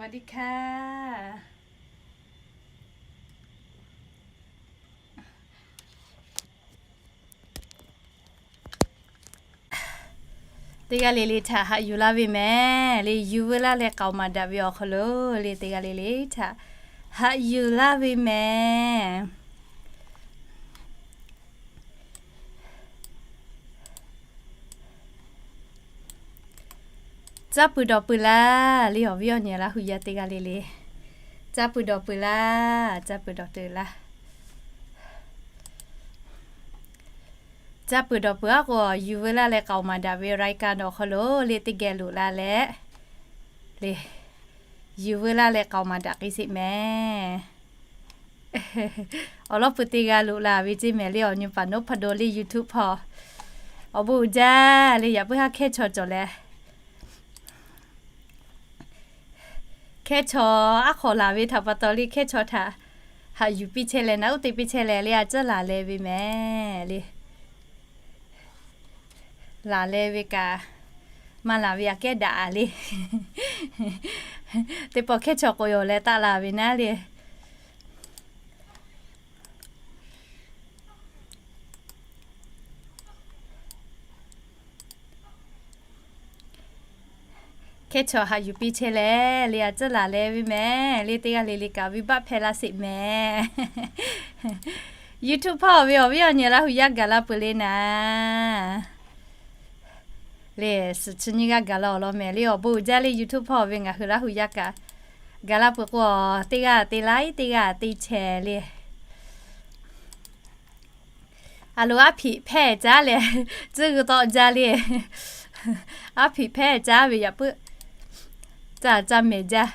สวัสดีค่ะ Teˇ g'aˇ le le htaꞈ haꞈ yuˬ laˇ ve mehˍ le. Yuˬ veu laˇ leh k'aoˍ maˍ daꞈ ve awˬ hk'aw lo le, teˇ g'aˇ le le htaꞈ haꞈ yuˬ laˇ ve mehˍ. Caˇ peuˬ dawˬ peuˬ laˇ le, awˬ viˉ awˬ nyi Laˇ hu yaˇ teˇ g'aˇ le le. Caˇ peuˬ dawˬ peuˬ laˇ, caˇ peuˬ dawˬ peuˬ laˇ. Caˇ peuˬ dawˬ peuˬ aˉ k'o, yuˬ veu laˇ leh k'aoˍ maˍ daꞈ ve รายการ awˬ hk'aw lo le, teˇ geh loꞈ la leh le, yuˬ veu laˇ leh k'aoˍ maˍ daꞈ k'ai sheˍ mehˍ. Awˬ lawn peuˬ teˇ g'aˇ loꞈ la ve ceˇ mehˍ le, awˬ nyi paˍ นพดล le YouTube hpawˇ awˬ bon uiˍ jaˇ le, yaꞈ puiˉ haˉ แคชชัว cawˬ leh แคชชัว aˉ hk'awꞈ laˬ ve htaꞈ pa taw le, แคชชัว htaꞈ haꞈ yuˬ piˇ chehˇ leh naˉ uˉ te piˇ chehˇ leh le, a ciˉ laˬ leh ve mehˍ le. Laˬ leh ve kaꞈ maˇ laˬ ve aꞈ kehˉ daꞈ le. Teˇ pawˆ แคชชัว k'o yoˬ leh taˆ la ve naˉ le. แคชชัว haꞈ yuˬ piˇ chehˇ leh le, a ciˉ laˬ leh ve mehˍ le, teˇ g'aˇ le le kaꞈ venˇ baˆ hpehˇ laˇ sheˍ mehˍ. YouTube hpawˇ ve awˬ viˉ awˬ nyi Laˇ hu yaˇ gaˬ la peuˬ le naˍ le, suhˍ chi nyiˇ g'aˇ gaˬ la awˬ lawn mehˍ le, awˬ bon uiˍ jaˇ le. YouTube hpawˇ ve ngaˬ hui Laˇ hu yaˇ kaꞈ gaˬ la peuˬ k'o, teˇ g'aˇ te laiˉ, teˇ g'aˇ te chehˇ le. A lo, aˉ hpiꞈ hpehˇ caˉ leh, tcuhˇ g'uiˬ tawˆ jaˇ le. Aˉ hpiꞈ hpehˇ caˉ ve yaꞈ puiˉ ca ca mehˍ jaˇ.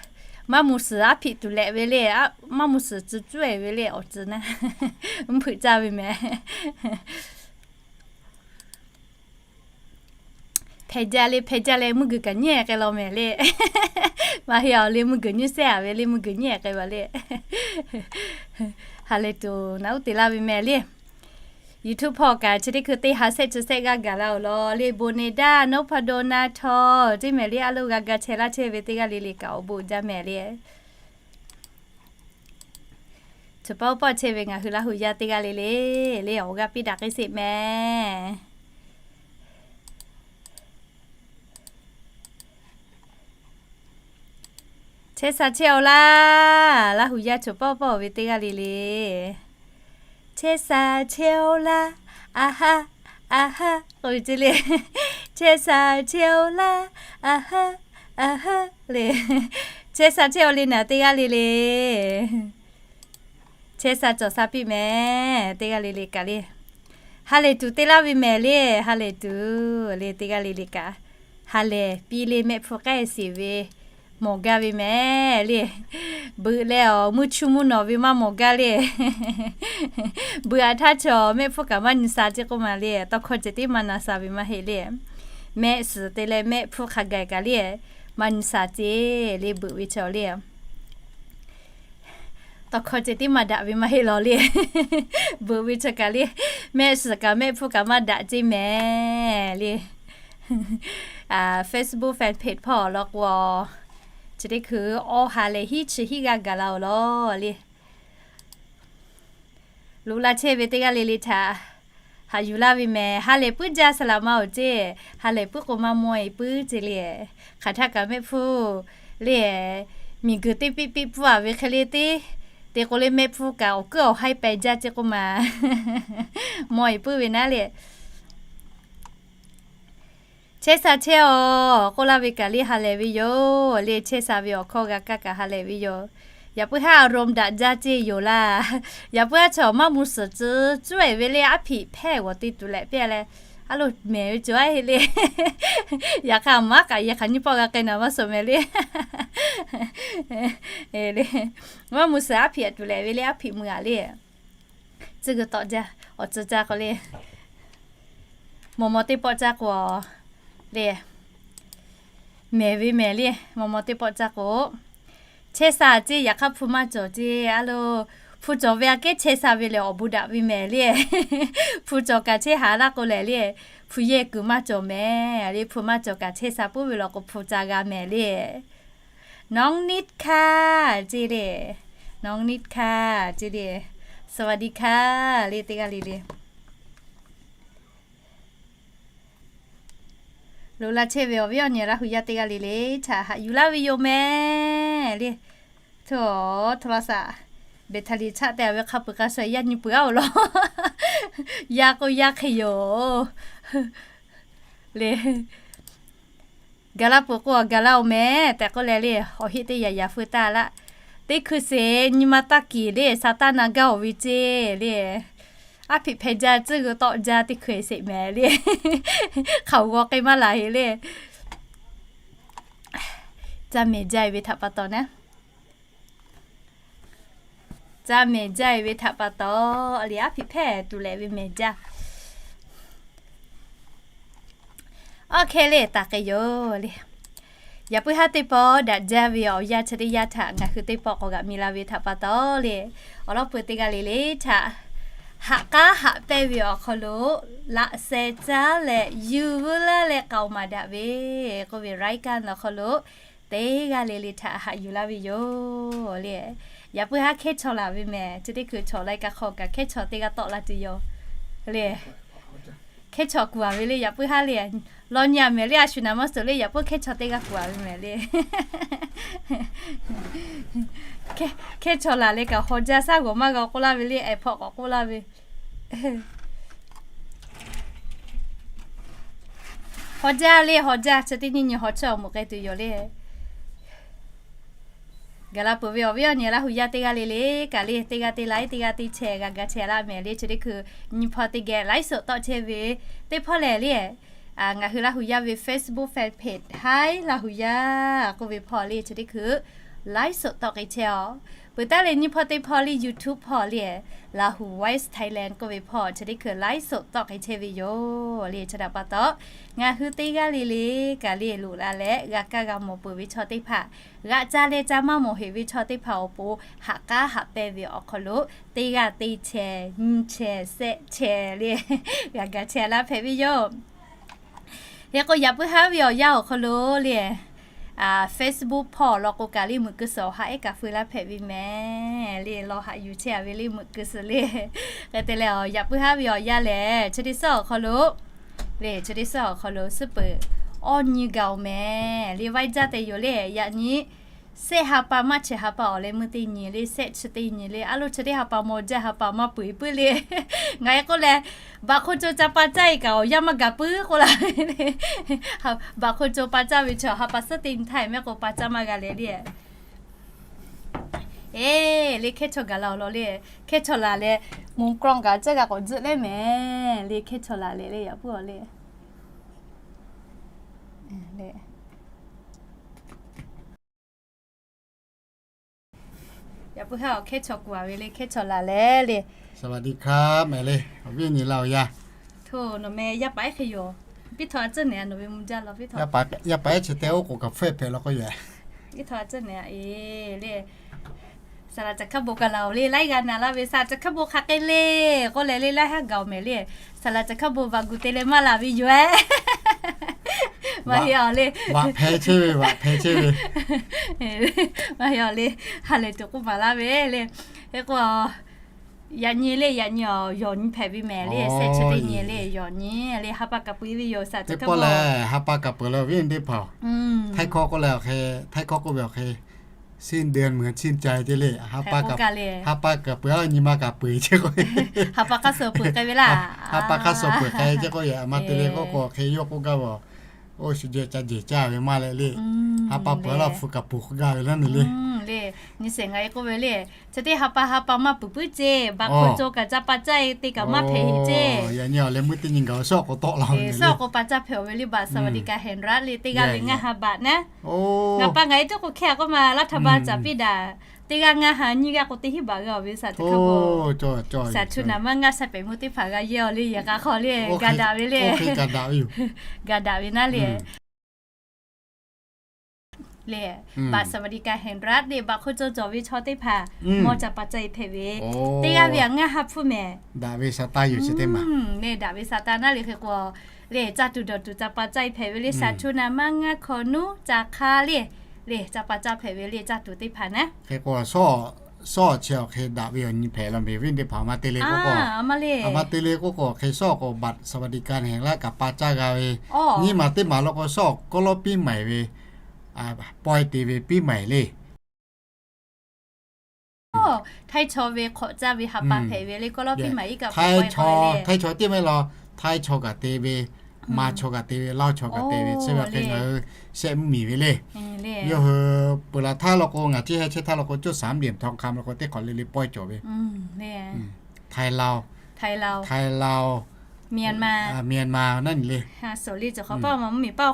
Maˇ mvuh suhˍ aˉ hpiꞈ tuˬ lehꞈ ve le, maˇ mvuh suhˍ tcuh cuˉ e ve le, awˬ tcuh naˉ mvuhˇ hpeuꞈ caˇ ve mehˍ. Hpehꞈ jaˇ le, hpehꞈ jaˇ leh mvuhˇ g'uiˬ kaꞈ nyiˉ e k'ai law mehˍ le. Maˇ heˆ, awˬ le mvuhˇ g'uiˬ nyiˉ sehˉ a ve le, mvuhˇ g'uiˬ nyiˉ e k'ai va le. Ha lehˬ tuˬ naˉ uˉ te laˇ ve mehˍ le. YouTube hpawˇ kaꞈ chi teˇ hkui teˇ ha sehˆ chi sehˆ g'aˇ gaˬ la awˬ lawn le, bon ne daˇ นพดล na htawˇ teˇ mehˍ le, a lo g'a ga chehˇ laˇ chehˇ ve teˇ g'aˇ le le kaꞈ awˬ bon jaˇ mehˍ le. Chi pawˆ pawˆ chehˇ ve ngaˬ hui Laˇ hu yaˇ teˇ g'aˇ le le, le awˬ g'aˇ piˇ daꞈ k'ai sheˍ mehˍ. Chehˇ sha chehˇ aw laˇ, Laˇ hu yaˇ choˬ pawˆ pawˆ ve teˇ g'aˇ le le. Chehˇ sha chehˇ aw laˇ, a haˉ, a haˉ k'oˆ ve ceˇ le. Chehˇ sha chehˇ aw laˇ, a haˉ, a haˉ le. Chehˇ sha chehˇ aw le naˍ teˇ g'aˇ le le. Chehˇ sha cawˬ sha piˇ mehˍ teˇ g'aˇ le le kaꞈ le. Ha lehˬ tuˬ te laˇ ve mehˍ le, ha lehˬ tuˬ le teˇ g'aˇ le le kaꞈ. Ha lehˬ piˇ le, mehˆ hpfuhˇ k'ehˆ shiˍ ve mawˬ gaˇ ve mehˍ le. Beuꞈ leh awˬ mvuhˇ chuˇ mvuhˇ nawˬ ve maˇ mawˬ gaˇ le. Beuꞈ aꞈ htaˇ chaw mehˆ hpfuhˇ kaꞈ maˇ nyi sha ceˇ k'oˆ ma le, tawˇ hkawˇ ceh tiˉ maˇ na sha ve maˇ heˆ le. Mehˆ suhˍ te leh mehˆ hpfuhˇ hk'a gaˬ kaꞈ le, maˇ nyi sha ceˇ le, beuꞈ ve chaw le. Tawˇ hkawˇ ceh tiˉ maˇ daꞈ ve maˇ heˆ law le. Beuꞈ ve chaw kaꞈ le, mehˆ suhˍ kaꞈ mehˆ hpfuhˇ kaꞈ maˇ daꞈ ceˇ mehˍ le. Facebook fan page hpawˇ awˬ lawn k'o, chi teˇ hkui awˬ ha lehˬ hiˉ chi hiˉ g'aˇ gaˬ la awˬ lawn le. Loꞈ la chehˇ ve teˇ g'aˇ le le htaꞈ haꞈ yuˬ laˇ ve mehˍ. Ha lehˬ puiˉ jaˇ saˍ laꞈ ma awˬ ceˇ, ha lehˬ puiˉ k'o maˇ mawˇ e puiˉ ceˇ le. Hk'aˬ htaˇ kaꞈ mehˆ hpfuhˇ le, miˬ guiˬ teˇ piˇ piˇ pfuhˇ a ve hk'e le teˇ, te k'o le mehˆ hpfuhˇ kaꞈ awˬ kuiˉ awˬ haiˇ pehˬ jaˇ ceˇ k'oˆ ma, mawˇ e puiˉ ve naˉ le. Chehˇ sha chehˇ aw k'oˆ laˇ ve kaꞈ le ha lehˬ ve yoˬ le. Chehˇ sha ve awˬ hkawˇ g'a kaˇ kaꞈ ha lehˬ ve yoˬ. Yaꞈ puiˉ haˉ อารมณ์ daꞈ jaˇ ceˇ yoˬ laˇ. Yaꞈ puiˉ haˉ chaw maˇ mvuh suhˍ tcuh cuˉ e ve le, aˉ hpiꞈ hpehˇ g'awˬ te tuˬ lehꞈ piˇ a leh, a lo mehˍ ve cawˬ a heˆ le. Yaꞈ hk'aˇ maˉ kaꞈ yehˬ hk'aˬ nyiˇ pawˆ g'a k'ai naˍ maˇ shawˍ mehˍ le. Maˇ mvuh suhˍ aˉ hpiꞈ tuˬ lehꞈ ve le, aˉ hpiꞈ mvuh a le. Tcuhˇ g'uiˬ tawˆ jaˇ, awˬ tcuh caˇ k'o le, maw maw teˇ pawˆ caˇ k'o le, mehˍ ve mehˍ le, maw maw teˇ pawˆ caˇ k'o, chehˇ sha ceˇ. Yaꞈ hk'aˇ hpu maˇ cawˬ ceˇ a lo, hpu cawˬ ve aꞈ kehˉ chehˇ sha ve lehˬ awˬ bon daꞈ ve mehˍ le. Hpu cawˬ kaꞈ chehˇ haˍ laˇ k'o lehˬ le, hpu yehˇ kuiˬ maˇ cawˬ mehˍ le. Hpu maˇ cawˬ kaꞈ chehˇ sha puiˉ ve law k'o hpu ca g'a mehˍ le. น้องนิดค่ะ ceˇ le. น้องนิดค่ะ ceˇ le. สวัสดีค่ะ le teˇ g'aˇ le le. Loꞈ la chehˇ ve awˬ viˉ awˬ nyi Laˇ hu yaˇ teˇ g'aˇ le le htaꞈ haꞈ yuˬ laˇ ve yoˬ mehˍ le. Htawˇ, htawˇ la saꞈ, แบตเตอรี่ chaˆ te a ve hk'a peuˬ k'a sha yaˇ nyi peuˬ a oˬ law. Yaˇ k'oˆ yaˇ hk'e yoˬ le. Gaˬ la peuˬ k'o gaˬ la oˬ mehˍ tehꞈ k'oˆ leh le, awˬ heˆ teˇ yaꞈ yaꞈ feu taˇ laˇ. Teˇ hkui sheˍ nyi ma taˇ kiˬ le, sa taˇ na gaˇ oˬ ve ceˇ le. Aˉ hpiꞈ hpeh jaˇ, tcuhˇ g'uiˬ tawˆ jaˇ teˇ hkui sheˍ mehˍ le. Hk'aoˍ g'aw k'ai maˇ laˬ heˍ le. Caˇ mehˍ jaˇ ve htaꞈ pa taw naˉ, caˇ mehˍ jaˇ ve htaꞈ pa taw, a liꞈ aˉ hpiꞈ hpehˇ tuˬ leh ve mehˍ jaˇ. Awˬ hk'e le taˍ k'ai yoˬ le. Yaꞈ puiˉ haˉ teˇ pawˆ daꞈ jaˇ ve awˬ yanˇ chi teˇ yanˇ htaꞈ ngaˬ hui teˇ pawˆ k'awꞈ g'aꞈ mi la ve htaꞈ pa taw le, awˬ lawn peuˬ teˇ g'aˇ le le htaꞈ haꞈ k'aˉ haꞈ pehnˇ ve awˬ hk'aw lo laꞈ sheh caˉ leh yuˬ vuiˬ laˇ leh k'aoˍ maˍ daꞈ ve k'oˆ ve รายการ awˬ hk'aw lo teˇ g'aˇ le le htaꞈ haꞈ yuˬ laˇ ve yoˬ le. Yaꞈ puiˉ haˉ hkehˉ chaw laˬ ve mehˍ, chi teˇ hkui chaw laiˉ kaꞈ hk'aw kaꞈ hkehˉ chaw teˇ g'aˇ tawˆ la tuˬ yoˬ le. Hkehˉ chaw kuˬ a ve le, yaꞈ puiˉ haˉ le. Law nyi a mehˍ le, a shu naˍ maˇ suhˍ le, yaꞈ puiˉ hkehˉ chaw teˇ g'aˇ kuˬ a ve mehˍ le. Hkehˉ chaw laˬ le kaꞈ haw jaˇ, shaˉ g'awˬ maˇ g'a k'oˆ laˇ ve le, ehˍ hpawˆ k'awꞈ k'oˆ laˇ ve. Haw jaˇ le, haw jaˇ, chi teˇ nyi nyi haw chawˇ awˬ moˍ k'ai tuˬ yoˬ le. Gaˬ la peuˬ ve awˬ viˉ awˬ nyi Laˇ hu yaˇ teˇ g'aˇ le le kaꞈ le, teˇ g'aˇ teˇ like, teˇ g'aˇ teˇ share g'a ga chehˇ laˇ mehˍ le. Chi teˇ hkui nyi hpawˇ teˇ geh ไลฟ์สด tawˆ chehˇ ve teˇ hpawˇ lehˬ le, ngaˬ hui Laˇ hu yaˇ ve Facebook fan page Hi Laˇ hu yaˇ k'oˆ ve hpawˇ le, chi teˇ hkui ไลฟ์สด tawˆ k'ai chehˇ a. Peuˬ taˉ leh nyi hpawˇ teˇ hpawˇ le, YouTube hpawˇ le, Lahu Voice Thailand k'oˆ ve hpawˇ chi teˇ hkui ไลฟ์สด tawˆ k'ai chehˇ ve yoˬ le. Chi htaꞈ pa taw, ngaˬ hui teˇ g'aˇ le le kaꞈ le loꞈ la leh g'a kaˇ g'a mawˬ peuˬ ve chaw teˇ hpaˍ, g'aꞈ ca leh ca maˇ mawˬ heˍ ve chaw teˇ hpaˍ awˬ pon haꞈ k'aˉ haꞈ pehnˇ ve awˬ hk'aw lo teˇ g'aˇ teˇ chehˇ nyiˇ chehˇ shehˆ chehˇ le, g'a ga chehˇ laˇ hpehꞈ ve yoˬ. Hk'e k'o yaꞈ puiˉ haˉ ve awˬ yanˇ awˬ hk'aw lo le, Facebook hpawˇ law k'o kaꞈ le meuꞈ keu suhˍ awˬ ha ehˉ kaꞈ feu laˇ hpehꞈ ve mehˍ le, law haꞈ yuˬ chehˇ a ve le meuꞈ keu suhˍ le. Hk'e te leh yaꞈ puiˉ haˉ ve awˬ yanˇ lehˬ, chi teˇ suhˉ awˬ hk'aw lo le, chi teˇ suhˉ awˬ hk'aw lo suhˉ peuˬ awˬ nyi gaˬ oˬ mehˍ le, vaiˇ jaˇ te yoˬ le. Yaꞈ nyi shehˆ ha pa maˇ chehˇ ha pa awˬ leh meuˇ teˇ nyi le, shehˆ chi teˇ nyi le, a loˇ chi teˇ ha pa maw jaˇ ha pa maˇ peuˬ puiˉ le. Ngaˬ e k'oˆ leh, baꞈ hk'oˆ co ca pa caˇ e kaꞈ awˬ yanˇ maˇ gaˬ puiˉ k'oˆ la ve le. Baꞈ hk'oˆ co pa caˇ ve chaw ha pa suhˉ teˇ nyi htaˇ e mehˆ k'o pa caˇ maˇ g'a leh le. Eˬ le, hkehˉ chaw gaˬ la awˬ lawn le, hkehˉ chaw laˬ leh, mvuhˇ กล้อง kaꞈ caˇ g'a k'awꞈ tzuhˆ leh mehˍ le, hkehˉ chaw laˬ leh le, yaꞈ puiˉ awˬ le. Yaꞈ puiˉ haˉ awˬ hkehˉ chaw kuˬ a ve le, hkehˉ chaw laˬ leh le. สวัสดีครับ mehˍ le, awˬ viˉ awˬ nyi Laˇ hu yaˇ. Hto, nawˬ meh yaˇ paˍ ehˉ hk'e yoˬ. Piˇ htaw a tcuhˉ nehˬ a, nawˬ ve mvuh jaˇ law piˇ htaw. Yaˇ paˍ ehˉ chi te oˉ k'oˍ kaꞈ hpfuhˆ hpehꞈ law k'oˆ yaꞈ. Piˇ htaw a tcuhˉ nehˬ a e le. Saˍ laˍ caˬ hkaˇ bon kaꞈ laˬ oˬ le, laiˉ g'aˇ na laˇ ve saˍ laˍ caˬ hkaˇ bon hk'aˬ hk'e le k'oˆ leh le, laiˉ haˉ gaˬ oˬ mehˍ le. Saˍ laˍ caˬ hkaˇ bon vaꞈ gu te leh maˇ laˬ ve yoˬ ehˉ. Maˇ heˆ awˬ le. Vaꞈ hpeh chehˇ ve, vaꞈ hpeh chehˇ ve. Maˇ heˆ awˬ le. Ha lehˬ tuˬ k'oˆ maˍ laˇ ve le. Hk'e k'o, yaꞈ nyi le, yaꞈ nyi awˬ yawˬ nyi hpehꞈ ve mehˍ le, shehˆ chi teˇ nyi le, yawˬ nyi le, ha pa kaꞈ peuˬ ve yoˬ saˍ laˍ caˬ hkaˇ bon lehˬ, ha pa kaꞈ peuˬ leh awˬ viˉ teˇ hpaˍ, Htaiˇ hkawˇ k'oˆ leh awˬ hk'e, Htaiˇ hkawˇ k'oˆ ve awˬ hk'e, สิ้นเดือนเหมือนสิ้นใจ ceˇ le. Ha pa kaꞈ peuˬ a, nyi ma kaꞈ peuˬ ceˇ k'o, ha pa hk'aˇ suh peuˬ k'ai ve laˇ. Ha pa hk'aˇ suh peuˬ k'ai ceˇ k'o, yaꞈ ma te le k'oˆ k'o, hk'e yawˇ k'oˆ gaˇ ve, oˇ shu jehˬ ca jehˬ caˇ ve maˇ leh le. Ha pa peuˬ a laˇ, hpu kaꞈ peuˬ k'oˆ gaˇ ve laˇ ne le. Nyi sheˍ ngaˬ e k'oˆ ve le, chi teˇ ha pa ha pa maˇ peuˬ puiˉ ceˇ, baꞈ hk'oˆ co kaꞈ ca pa caˇ e te kaꞈ maˇ hpehꞈ heˆ ceˇ. Yaꞈ nyi awˬ leh meuˇ teˇ nyi gaˬ awˬ shawˉ k'o tawˆ la ve le. Shawˉ k'o pa caˇ hpehꞈ oˬ ve le, baꞈ สวัสดิการแห่งรัฐ le teˇ g'aˇ ve ngaˇ ha baꞈ naˉ. Ngaˬ pa ngaˬ e tuˉ k'o hkehˉ k'oˆ ma laˇ htaˇ ba caˍ piˇ daꞈ. Teˇ g'aˇ ngaˇ ha nyiˇ g'aˇ k'o teˇ hinˉ baꞈ g'a oˬ ve saˍ laˍ caˬ hkaˇ bon. Saˍ laˍ caˬ hkaˇ bon naˉ maˇ ngaˇ shaˉ pehˍ meuˇ teˇ hpaˍ g'a yehˇ awˬ le, yaꞈ k'a hk'aw le ga daꞈ ve le. Ga daꞈ ve naˉ le. Le, baꞈ สวัสดิการแห่งรัฐ le, baꞈ hk'oˆ co cawˬ ve chaw teˇ hpaˍ mawˇ ca pa caˇ e hpehꞈ ve. Teˇ g'aˇ ve a ngaˇ ha hpfuhˇ mehˍ. Daꞈ ve saˍ laˍ yoˬ chi teˇ maˬ. Le daꞈ ve saˍ laˍ naˉ le hk'e k'o, le caˇ tuˬ dawˬ tuˬ ca pa caˇ e hpehꞈ ve le, saˍ laˍ caˬ hkaˇ bon maˇ ngaˇ hkawꞈ nuˉ ca hk'a le Le, caˇ pa caˇ hpehꞈ ve le, caˇ tuˬ teˇ hpaˍ naˉ. Hk'e k'o, shawˉ, shawˉ chi awˬ hk'e daꞈ ve awˬ nyi hpehꞈ la meh ve teˇ hpaˍ maˇ te le k'oˆ k'o, a maˇ te le k'oˆ k'o, hk'e shawˉ k'o บัตรสวัสดิการแห่งรัฐ kaꞈ pa caˇ g'a ve, nyiˇ maˬ teˇ maˬ law k'o shawˉ ครบรอบปีใหม่ ve, pawehˇ te ve ปีใหม่ le. Htaiˇ chaw ve hk'awꞈ caˇ ve ha pa hpehꞈ ve le, ครบรอบปีใหม่ iˉ kaˆ pawehˇ le. Htaiˇ chaw teˇ maˇ law, Htaiˇ chaw kaꞈ te ve, Manˇ chaw kaꞈ te ve, Laoˇ chaw kaꞈ te ve, chi ve hk'e ngaˬ hui shehˆ mvuhˇ miˬ ve le. Yawˇ hui peuˬ laˬ htaˇ law k'o, ngaˬ chi heh chehˇ htaˇ law k'o, เจ้าสามเหลี่ยมทองคำ law k'o teˇ hk'awꞈ le le pawehˇ cawˬ ve. Htaiˇ Laoˇ, Htaiˇ Laoˇ, Myanmar, Myanmar naˉ nyi le. Suhˍ le cawˬ hk'awꞈ paˇ ma mvuhˇ miˬ paˇ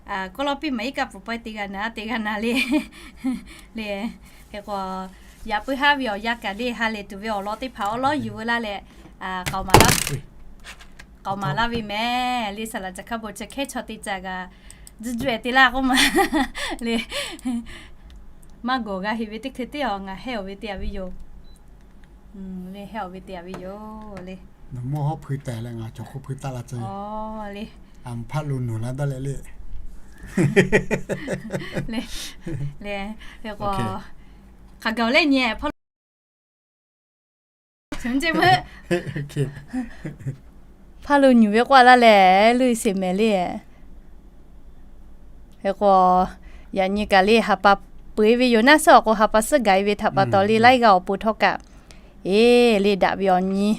ครบรอบปีใหม่ iˉ kaˆ pawehˇ te g'a naˉ, te g'a naˉ le. Le, hk'e k'o, yaꞈ puiˉ haˉ ve awˬ yanˇ kaꞈ le, ha lehˬ tuˬ ve awˬ lawn teˇ hpaˍ awˉ lawˉ yuˬ veu laˇ leh, k'aoˍ maˍ laˇ ve meh le. Saˍ laꞈ caˬ hkaˇ bon chi hkehˉ chaw te caꞈ g'a, juˇ juˇ-eh te laˇ k'oˆ ma le. Maˇ gawˬ g'a heꞈ ve teˇ hkui teˇ awˬ ngaˬ hehˇ-oˬ ve te-a ve yoˬ. Le, hehˇ-oˬ ve te-a ve yoˬ le. Nawˬ mawˇ hawˉ hpui tehˬ leh ngaˬ cawˬ hk'oˆ hpui taˆ la tcuh. Le, a hpaˆ lo nuˬ la dawˇ leh le. Le, le, hk'e k'o, hk'aˬ gaˬ leh nyi hpaˆ lo hpaˆ lo nyuˬ ve k'oˆ laˇ leh, luˇ sheˍ mehˍ le. Hk'e k'o, yaꞈ nyi kaꞈ le ha pa peuˬ-e ve yoˬ naˉ, suhˉ awˬ k'o ha pa suhˉ gaˬ-e ve htaꞈ pa taw le, laiˉ g'aˇ awˬ pon htawˇ kaꞈ, e, le daꞈ ve awˬ nyi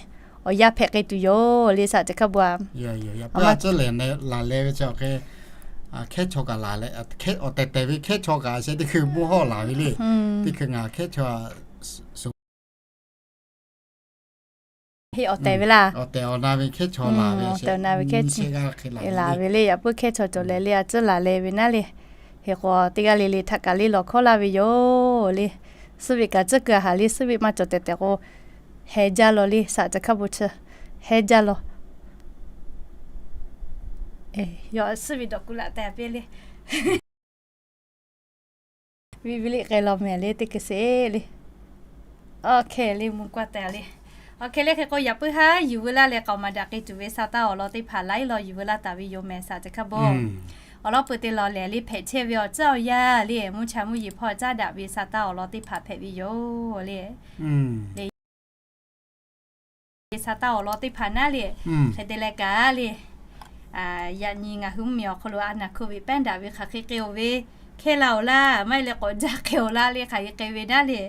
awˬ yanˇ hpehꞈ k'ai tuˬ yoˬ le, saˍ laꞈ caˬ hkaˇ bon-a. Aˬ, a tcuhˉ lehˬ laˬ leh ve chi awˬ hk'e, hkehˉ chaw kaꞈ laˬ leh, awˬ tehˬ tehˬ ve hkehˉ chaw kaꞈ sheh teˇ hkui mvuhˇ hawˇ laˬ ve le. Teˇ hkui ngaˬ hkehˉ chaw Heˆ, awˬ tehˬ ve laˇ. Awˬ tehˬ awˬ na ve hkehˉ chaw laˬ ve, awˬ tehˬ awˬ na ve hkehˉ chaw laˬ ve le, yaꞈ puiˉ hkehˉ chaw cawˬ leh le, a tcuhˉ laˬ leh ve naˉ le. Hk'e k'o, teˇ g'aˇ le le htaꞈ kaꞈ le lawˬ hkawˉ laˇ ve yoˬ le. Suhˉ ve kaꞈ tcuhˉ keu a haˍ le, suhˉ ve maˇ cawˬ tehˬ tehˬ k'o, heh jaˇ law le, saˍ laꞈ caˬ hkaˇ bon chi heh jaˇ law. Yawˇ suhˉ ve dawˬ kuˬ laꞈ tehꞈ piˇ le. Viˉ viˉ liꞈ k'ai law mehˍ le, teˇ hkui sheˍ le. Awˬ hk'e le, mvuhˇ k'aˆ tehꞈ le. Awˬ hk'e le, hk'e k'o yaꞈ puiˉ haˉ yuˬ veu laˇ leh k'aoˍ maˍ daꞈ k'ai tuˬ ve sa taˇ awˬ lawn teˇ hpaˍ laiˉ law yuˬ veu laˇ taˍ ve yoˬ mehˍ, saˍ laꞈ caˬ hkaˇ bon. Awˬ lawn peuˬ te lawˬ lehˬ le, hpehꞈ chehˇ ve awˬ tcuhˉ awˬ yaˇ le, mvuhˇ cha mvuhˇ yeˬ hpawˇ caˉ daꞈ ve sa taˇ awˬ lawn teˇ hpaˍ hpehꞈ ve yoˬ le. Le, sa taˇ awˬ lawn teˇ hpaˍ naˉ le. Hk'e te leh kaꞈ le, yaꞈ nyi ngaˬ hui mvuhˇ miˬ awˬ hk'aw lo a naˍ hkui ve pehˉ daꞈ ve hk'aˬ hk'e k'ai-oˬ ve, hkehˇ la-oˬ laˇ, maˇ heˆ leh k'awꞈ jaˇ hk'e-oˬ laˇ le, hk'aˬ hk'e k'ai ve naˉ le.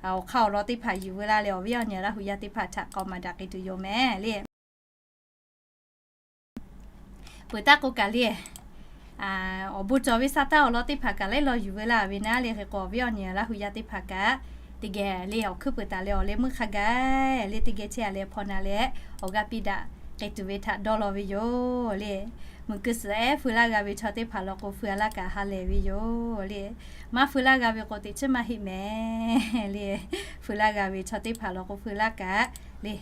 Awˬ hk'aˇ awˬ lawn teˇ hpaˍ yuˬ veu laˇ leh awˬ viˉ awˬ nyi Laˇ hu yaˇ teˇ hpaˍ htaꞈ k'aoˍ maˍ daꞈ k'ai tuˬ yoˬ mehˍ le. Peuˬ taˇ k'o kaꞈ le, awˬ bon cawˬ ve sa taˇ awˬ lawn teˇ hpaˍ kaꞈ laiˉ law yuˬ veu laˇ ve naˉ le. Hk'e k'o awˬ viˉ awˬ nyi Laˇ hu yaˇ teˇ hpaˍ kaꞈ, teˇ geh le awˬ hkuiˉ peuˬ taˍ leh awˬ leh meuˇ hk'a gaˬ le, teˇ geh chehˇ a leh hpaw na leh awˬ g'aˇ piˇ daꞈ k'ai tuˬ ve htaꞈ dawˇ law ve yoˬ le. Muiˬ keu suhˍ ehˉ feu laˇ g'a ve chaw teˇ hpaˍ law k'o feu a laˇ kaꞈ ha lehˬ ve yoˬ le. Maˇ feu laˇ g'a ve k'o teꞈ chiˉ maˇ heˆ mehˍ le. Feu laˇ g'a ve chaw teˇ hpaˍ law k'o feu laˇ kaꞈ le,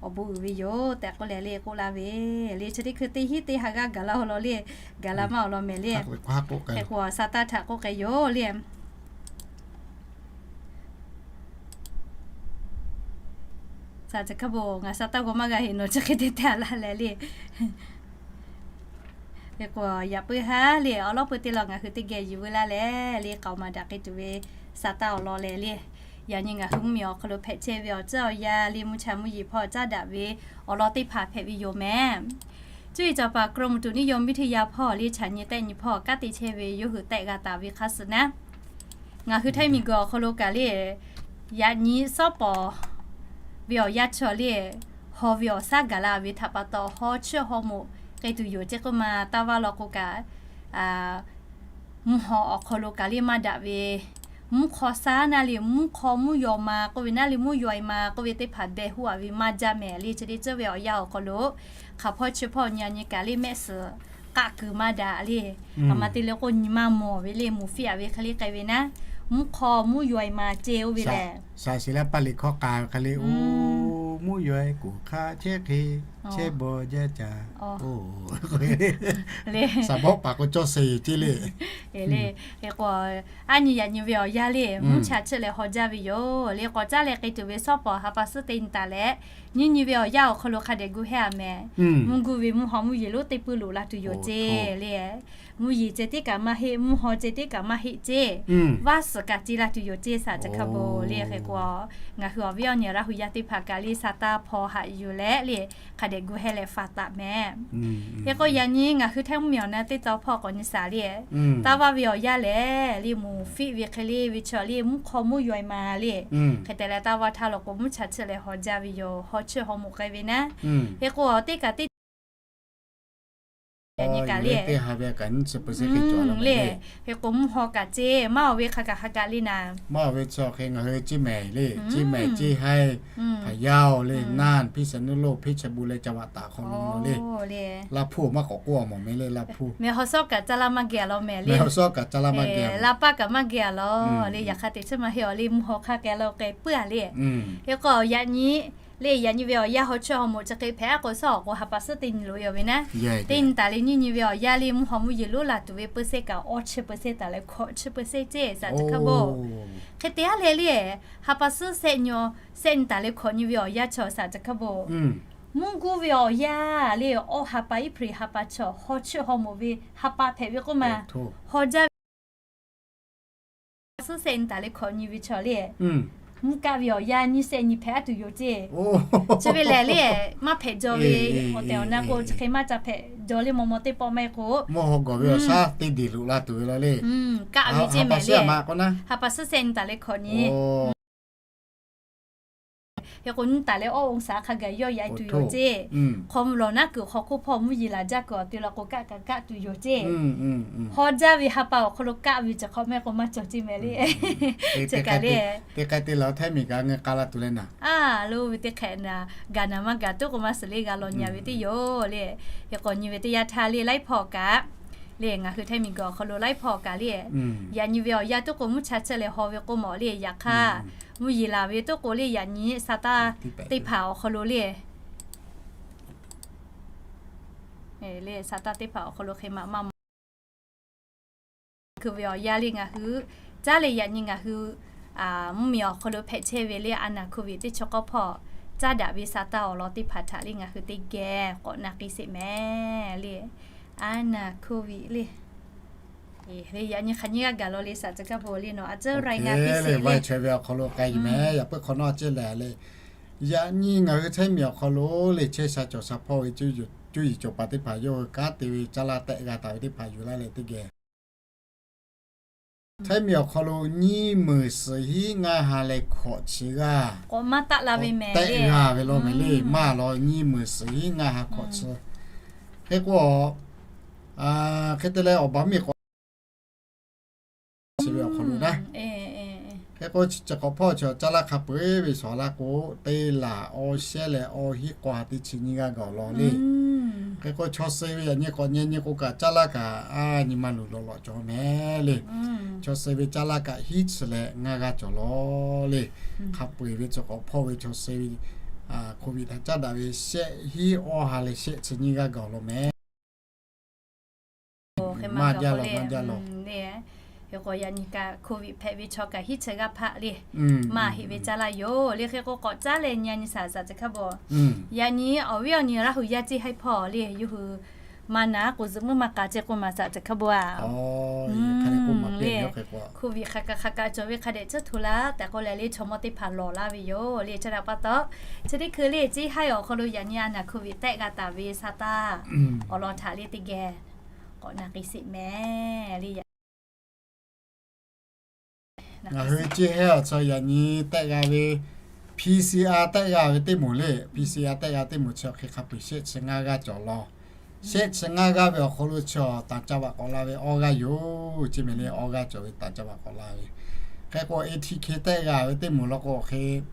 awˬ bon uiˍ ve yoˬ tehꞈ k'oˆ leh le k'oˆ laˇ ve le. Chi teˇ hkui teˇ hinˉ teˇ ha g'aˇ gaˬ laˇ awˬ lawn le, gaˬ la maˇ awˬ lawn mehˍ le. Hk'e k'o a sa taˇ htaꞈ k'oˆ k'ai yoˬ le. Saˍ laꞈ caˬ hkaˇ bon, ngaˬ sa taˇ g'aw maˇ g'a heˆ, nawˬ chi hk'e te te a laˇ leh le. Hk'e k'o yaꞈ puiˉ haˉ le, awˬ lawn peuˬ te lawˬ ngaˬ hui teˇ geh yuˬ veu laˇ leh le, k'aoˍ maˍ daꞈ k'ai tuˬ ve sa taˇ awˬ lawn leh le, yaꞈ nyi ngaˬ hui mvuhˇ miˬ awˬ hk'aw lo hpehꞈ chehˇ ve awˬ tcuhˉ awˬ yaˇ le, mvuhˇ cha mvuhˇ yeˬ hpawˇ caˉ daꞈ ve awˬ lawn teˇ hpaˍ hpehꞈ ve yoˬ mehˍ. Cuˇ yiˍ cawˬ paˍ กรมอุตุนิยมวิทยา hpawˇ le chaꞈ nyi tehˆ nyi hpawˇ kanˉ te chehˇ ve yawˇ hui tehˆ g'a taˍ ve hk'a suhˍ naˉ, ngaˬ hui Htaiˇ miˬ guiˬ awˬ hk'aw lo kaꞈ le, yaꞈ nyi sawˉ pawˍ ve awˬ yanˇ chaw le, haw ve awˬ shaˉ gaˬ la ve htaꞈ pa taw, haw chiˇ haw moˍ k'ai tuˬ yoˬ ceˇ k'oˆ ma taˇ vaˇ law k'o kaꞈ, mvuhˇ haw awˬ hk'aw lo kaꞈ le maˇ daꞈ ve, mvuhˇ hk'aw shaˉ naˉ le, mvuhˇ hk'aw mvuhˇ yaw ma k'oˆ ve naˉ le, mvuhˇ yaw-e ma k'oˆ ve teˇ hpaˍ beh huˉ a ve maˇ jaˇ mehˍ le. Chi teˇ ceuˬ ve awˬ yanˇ awˬ hk'aw lo hk'aˬ hpawˇ chi hpawˇ nyi a nyi kaꞈ le mehˆ suhˍ k'aˆ kuiˬ maˇ daꞈ le. A ma te le k'o nyi maˇ mawˬ ve le, moˍ fiˇ a ve hk'e le k'ai ve naˉ, mvuhˇ hk'aw mvuhˇ yaw-e ma ceˇ oˇ ve lehˬ, shaˍ shiˍ leh paˇ liꞈ hkawˇ k'a ve hk'e le, o, mvuhˇ yaw-e kuˬ hk'a chehˇ hk'e, chehˇ baw jaˇ ca, o, le, shaˍ bawˆ paˍ k'o cawˇ suh yoˬ ceˇ le. Le, hk'e k'o, a nyi yaꞈ nyi ve awˬ yanˇ le, mvuhˇ cha chiˇ leh haw jaˇ ve yoˬ le. K'awꞈ caˉ leh k'ai tuˬ ve sawˉ pawˍ ha pa suhˉ te nyi taˍ leh, nyi nyi ve awˬ yanˇ awˬ hk'aw lo hk'a dehꞈ gu hehˇ a mehˍ. Mvuhˇ gu ve mvuhˇ haw mvuhˇ yeˬ lonˉ teˇ puiˇ loꞈ la tuˬ yoˬ ceˇ le. Mvuhˇ yeˬ ceh tiˉ kaꞈ maˇ heˆ, mvuhˇ haw ceh tiˉ kaꞈ maˇ heˆ ceˇ. Vaˇ suhˍ kaꞈ ce la tuˬ yoˬ ceˇ, saˍ ceˬ hkaˇ bon le. Hk'e k'o, ngaˬ hui awˬ viˉ awˬ nyi Laˇ hu yaˇ teˇ hpaˍ kaꞈ le sa taˇ hpaw haꞈ yuˬ leh le, hk'a dehꞈ gu heh leh faˍ taˍ mehˍ. Hk'e k'o, yaꞈ nyi ngaˬ hui htaiˇ mvuhˇmiˬ awˬ na teˇ taw hpawˇ k'awꞈ nyi saˍ le, taˇ vaˇ ve awˬ yanˇ lehˬ le, mvuhˇ fiˆ ve hk'e le ve chaw le, mvuhˇ hk'aw mvuhˇ yaw e ma le. Hk'e te leh taˇ vaˇ htaˇ law k'o, mvuhˇ cha chiˇ leh haw jaˇ ve yoˬ, haw chiˇ haw moꞈ k'ai ve naˉ. Hk'e k'o, teˇ kaꞈ teˇ kaꞈ le, le, hk'e k'o mvuhˇ haw kaꞈ ceˇ, maˇ awˬ ve hk'a kaꞈ hk'a kaꞈ le naˍ. Maˇ awˬ ve chaw hk'e ngaˬ hui Ciˇ mehˍ le, Ciˇ mehˍ, Ciˇ haiˇ, Hpaˍ yaˇ le, naˇ, Hpiˇsaˍnuˇloˆ, Hpiˇchehˇbuˇ leh Caˇ vaꞈ taˍ hk'aw lo le. Laˇ hpuˇ maˇ k'awꞈ k'oˆ a mawˬ mehˍ le, Laˇ hpuˇ. Mehˍ haw sawˉ kaꞈ caˇ laˇ maˇ geh a law mehˍ le. Mehˍ haw sawˉ kaꞈ caˇ laˇ maˇ geh a, Laˇ paˇ kaꞈ maˇ geh a law le. Yaꞈ hk'aˇ teꞈ chiˉ maˇ heˆ awˬ le, mvuhˇ haw hk'aˇ k'ai la k'ai puiˉ a le. Hk'e k'o, yaꞈ nyi le, yaꞈ nyi ve awˬ yanˇ haw chiˇ haw moꞈ chi hk'e hpehꞈ a k'o, suhˉ awˬ k'o ha pa suhˉ teˇ nyi loꞈ e a ve naˉ. Teˇ nyi taˍ le nyiˇ nyi ve awˬ yanˇ le, mvuhˇ haw mvuhˇ yeˬ loˉ la tuˬ ve เปอร์เซ็นต์ kaꞈ awˇ chi เปอร์เซ็นต์ taˍ leh hkawꞈ chi เปอร์เซ็นต์ ceˇ, saˍ ceˬ hkaˇ bon. Hk'e te a le le, ha pa suhˉ shehˆ nyi, shehˆ nyi taˍ leh hkawꞈ nyi ve awˬ yanˇ chi, saˍ ceˬ hkaˇ bon, mvuhˇ guˇ ve awˬ yanˇ le, awˇ ha pa, April ha pa chi, haw chiˇ haw moꞈ ve ha pa hpehꞈ ve k'oˆ ma, haw jaˇ ve suhˉ shehˆ nyi taˍ leh hkawꞈ nyi ve chaw le, mvuhˇ kaˆ ve awˬ yanˇ nyiˇ shehˆ nyi hpehꞈ a tuˬ yoˬ ceˇ. Chi ve lehˬ le, maˇ hpehꞈ jaw ve awˬ tehˬ awˬ na k'o, chi hk'e maˇ ca hpehꞈ jaw le, maw maw teˇ pawˆ maˇ heˆ k'o, mvuhˇ haw gawˬ ve awˬ shaˉ teˇ deˬ loꞈ la tuˬ ve la le. Kaˆ ve ceˇ mehˍ le, ha pa suhˉ shehˆ nyi taˍ leh hkawꞈ nyi. Hk'e k'o, nyiˇ taˍ leh awˇ องศา hk'a gaˬ yawˇ yaꞈ tuˬ yoˬ ceˇ. Hk'aw mvuh lawˬ naˉ kuiˬ hk'aw hk'oˆ hpawˇ mvuhˇ yeˬ laˬ jaˇ kuiˬ awˬ te la k'o, kaˆ kaꞈ kaˆ tuˬ yoˬ ceˇ. Haw jaˇ ve ha pa awˬ hk'aw lo kaˆ ve chi hk'awꞈ maˇ heˆ k'o maˇ cawˬ ceˇ mehˍ le. Chi kaꞈ le, teˇ hk'e te leh htaiˇ miˬ kaꞈ ngaˬ k'a la tuˬ leh naˍ, a lo ve teˇ hk'e naˍ, gaˬ naˍ maˇ gaˬ tuˉ k'o maˇ suhˍ le g'a law nyi a ve teˇ yoˬ le. Hk'e k'o, nyi ve teˇ yanˇ htaˇ le, laiˉ hpawˇ kaꞈ le, ngaˬ hui htaiˇ miˬ guiˬ awˬ hk'aw lo laiˉ hpawˇ kaꞈ le, yaꞈ nyi ve awˬ yanˇ tuˉ k'o mvuhˇ cha chiˇ leh haw ve k'oˆ mawˬ le. Yaꞈ hk'aˇ, mvuhˇ yeˬ laˬ ve tuˉ k'o le, yaꞈ nyi sa taˇ teˇ hpaˍ awˬ hk'aw lo le, le sa taˇ teˇ hpaˍ awˬ hk'aw lo hk'e maꞈ maˇ mawˬ. Hkui ve awˬ yanˇ le ngaˬ hui caˉ leh, yaꞈ nyi ngaˬ hui mvuhˇmiˬ awˬ hk'aw lo hpehꞈ chehˇ ve le, a naˍ โควิด teˇ chi k'awˇ hpawˇ caˇ daꞈ ve sa taˇ awˬ lawn teˇ hpaˍ htaꞈ le ngaˬ hui teˇ geh k'awꞈ na k'ai sheˍ mehˍ le. A naˍ โควิด le, le yaꞈ nyi hk'aˬ nyiˇ g'aˇ gaˬ law le, saˍ ceˬ hkaˇ bon le, nawˬ a ciˉ รายงาน piˇ sheˍ ve awˬ hk'aw lo k'ai mehˍ. Yaꞈ puiˉ hk'awꞈ nawˉ a ciˉ lehˬ le, yaꞈ nyi ngaˬ hui htaiˇ miˬ awˬ hk'aw lo le, chehˇ sha cawˬ sha hpawˇ ve cuˇ yiˍ cawˬ paˍ teˇ hpaˍ yawˇ hui kanˉ te ve caˇ laˇ tehˆ g'a taˍ ve teˇ hpaˍ yuˬ laˇ leh teˇ geh, htaiˇ miˬ awˬ hk'aw lo nyiˇ meunˍ suhˍ hiˉ ngaˇ ha leh hkawꞈ chi g'aˇ k'awꞈ maˇ taˆ la ve mehˍ tehˆ g'a ve law mehˍ le. Maˇ law, nyiˇ meunˍ suhˍ hiˉ ngaˇ ha hkawꞈ chi. Hk'e k'o, hk'e te leh awˬ baˬ miˬ k'awꞈ chi ve awˬ hk'aw lo naˉ, hk'e k'o, chi k'awꞈ hpawˇ chi caˇ laˇ hk'a peu-eˬ ve shawˍ laˇ k'o, teˇ laˬ awˇ shehˉ leh awˇ hiˉ k'awˇ ha teˇ chi nyiˇ g'aˇ gaˬ awˬ lawn le. Hk'e k'o, chaw suh ve yaꞈ nyi k'awꞈ nyi nyi k'o kaꞈ caˇ laˇ kaꞈ a nyi ma luˬ lawꞈ lawꞈ cawˬ mehˍ le. Chaw suh ve caˇ laˇ kaꞈ hiˉ chi leh ngaˇ g'aˇ cawˬ law le. Hk'a peu-eˬ ve chi k'awꞈ hpawˇ ve chaw suh ve โควิด htaꞈ caˇ daꞈ ve shehˆ hiˉ awˇ ha leh shehˆ chi nyiˇ g'aˇ gaˬ awˬ lawn mehˍ. Maˇ jaˇ law, maˇ jaˇ law. Hk'e k'o, yaꞈ nyi kaꞈ โควิด hpehꞈ ve chaw kaꞈ hiˉ chi g'aˇ hpaˆ le, maˇ heˆ ve caˇ laˇ yoˬ le. Hk'e k'o, k'awꞈ caˉ leh nyi a nyi saˍ, saˍ ceˬ hkaˇ bon. Yaꞈ nyi awˬ viˉ awˬ nyi Laˇ hu yaˇ ceˇ haiˉ hpawˇ le, yawˇ hui maˇ naˍ k'o zuhꞈ muiˉ maˇ k'a ceˇ k'oˆ ma, saˍ ceˬ hk'a bon a. โควิด hk'a kaꞈ hk'a kaꞈ cawˬ ve hk'a dehꞈ tcuhˉ hto laˇ tehꞈ k'oˆ leh le, chaw mawˇ teˇ hpaˍ lawˬ laˇ ve yoˬ le. Chi htaꞈ pa taw, chi teˇ hkui le, ceˇ haiˉ awˬ hk'aw lo yaꞈ nyi a naˍ โควิด tehˆ g'a taˍ ve sa taˇ awˬ lawn htaꞈ le teˇ geh k'awꞈ na k'ai sheˍ mehˍ le. Ngaˬ hui ceˇ hehˉ awˬ chi yaꞈ nyi tehˆ g'a ve PCR tehˆ g'a ve teˇ moˍ le, PCR tehˆ g'a teˇ moˍ chi hk'e hk'a peu-eˬ shehˆ chi ngaˇ g'aˇ cawˬ law. Shehˆ chi ngaˇ g'aˇ ve awˬ hk'aw lo chi ต่างจังหวัด k'awꞈ la ve awˇ g'aˇ yoˬ. Ceˇ mehˍ le, awˇ g'aˇ cawˬ ve ต่างจังหวัด k'awꞈ la ve. Hk'e k'o, ATK tehˆ g'a ve teˇ moˍ law k'o hk'e,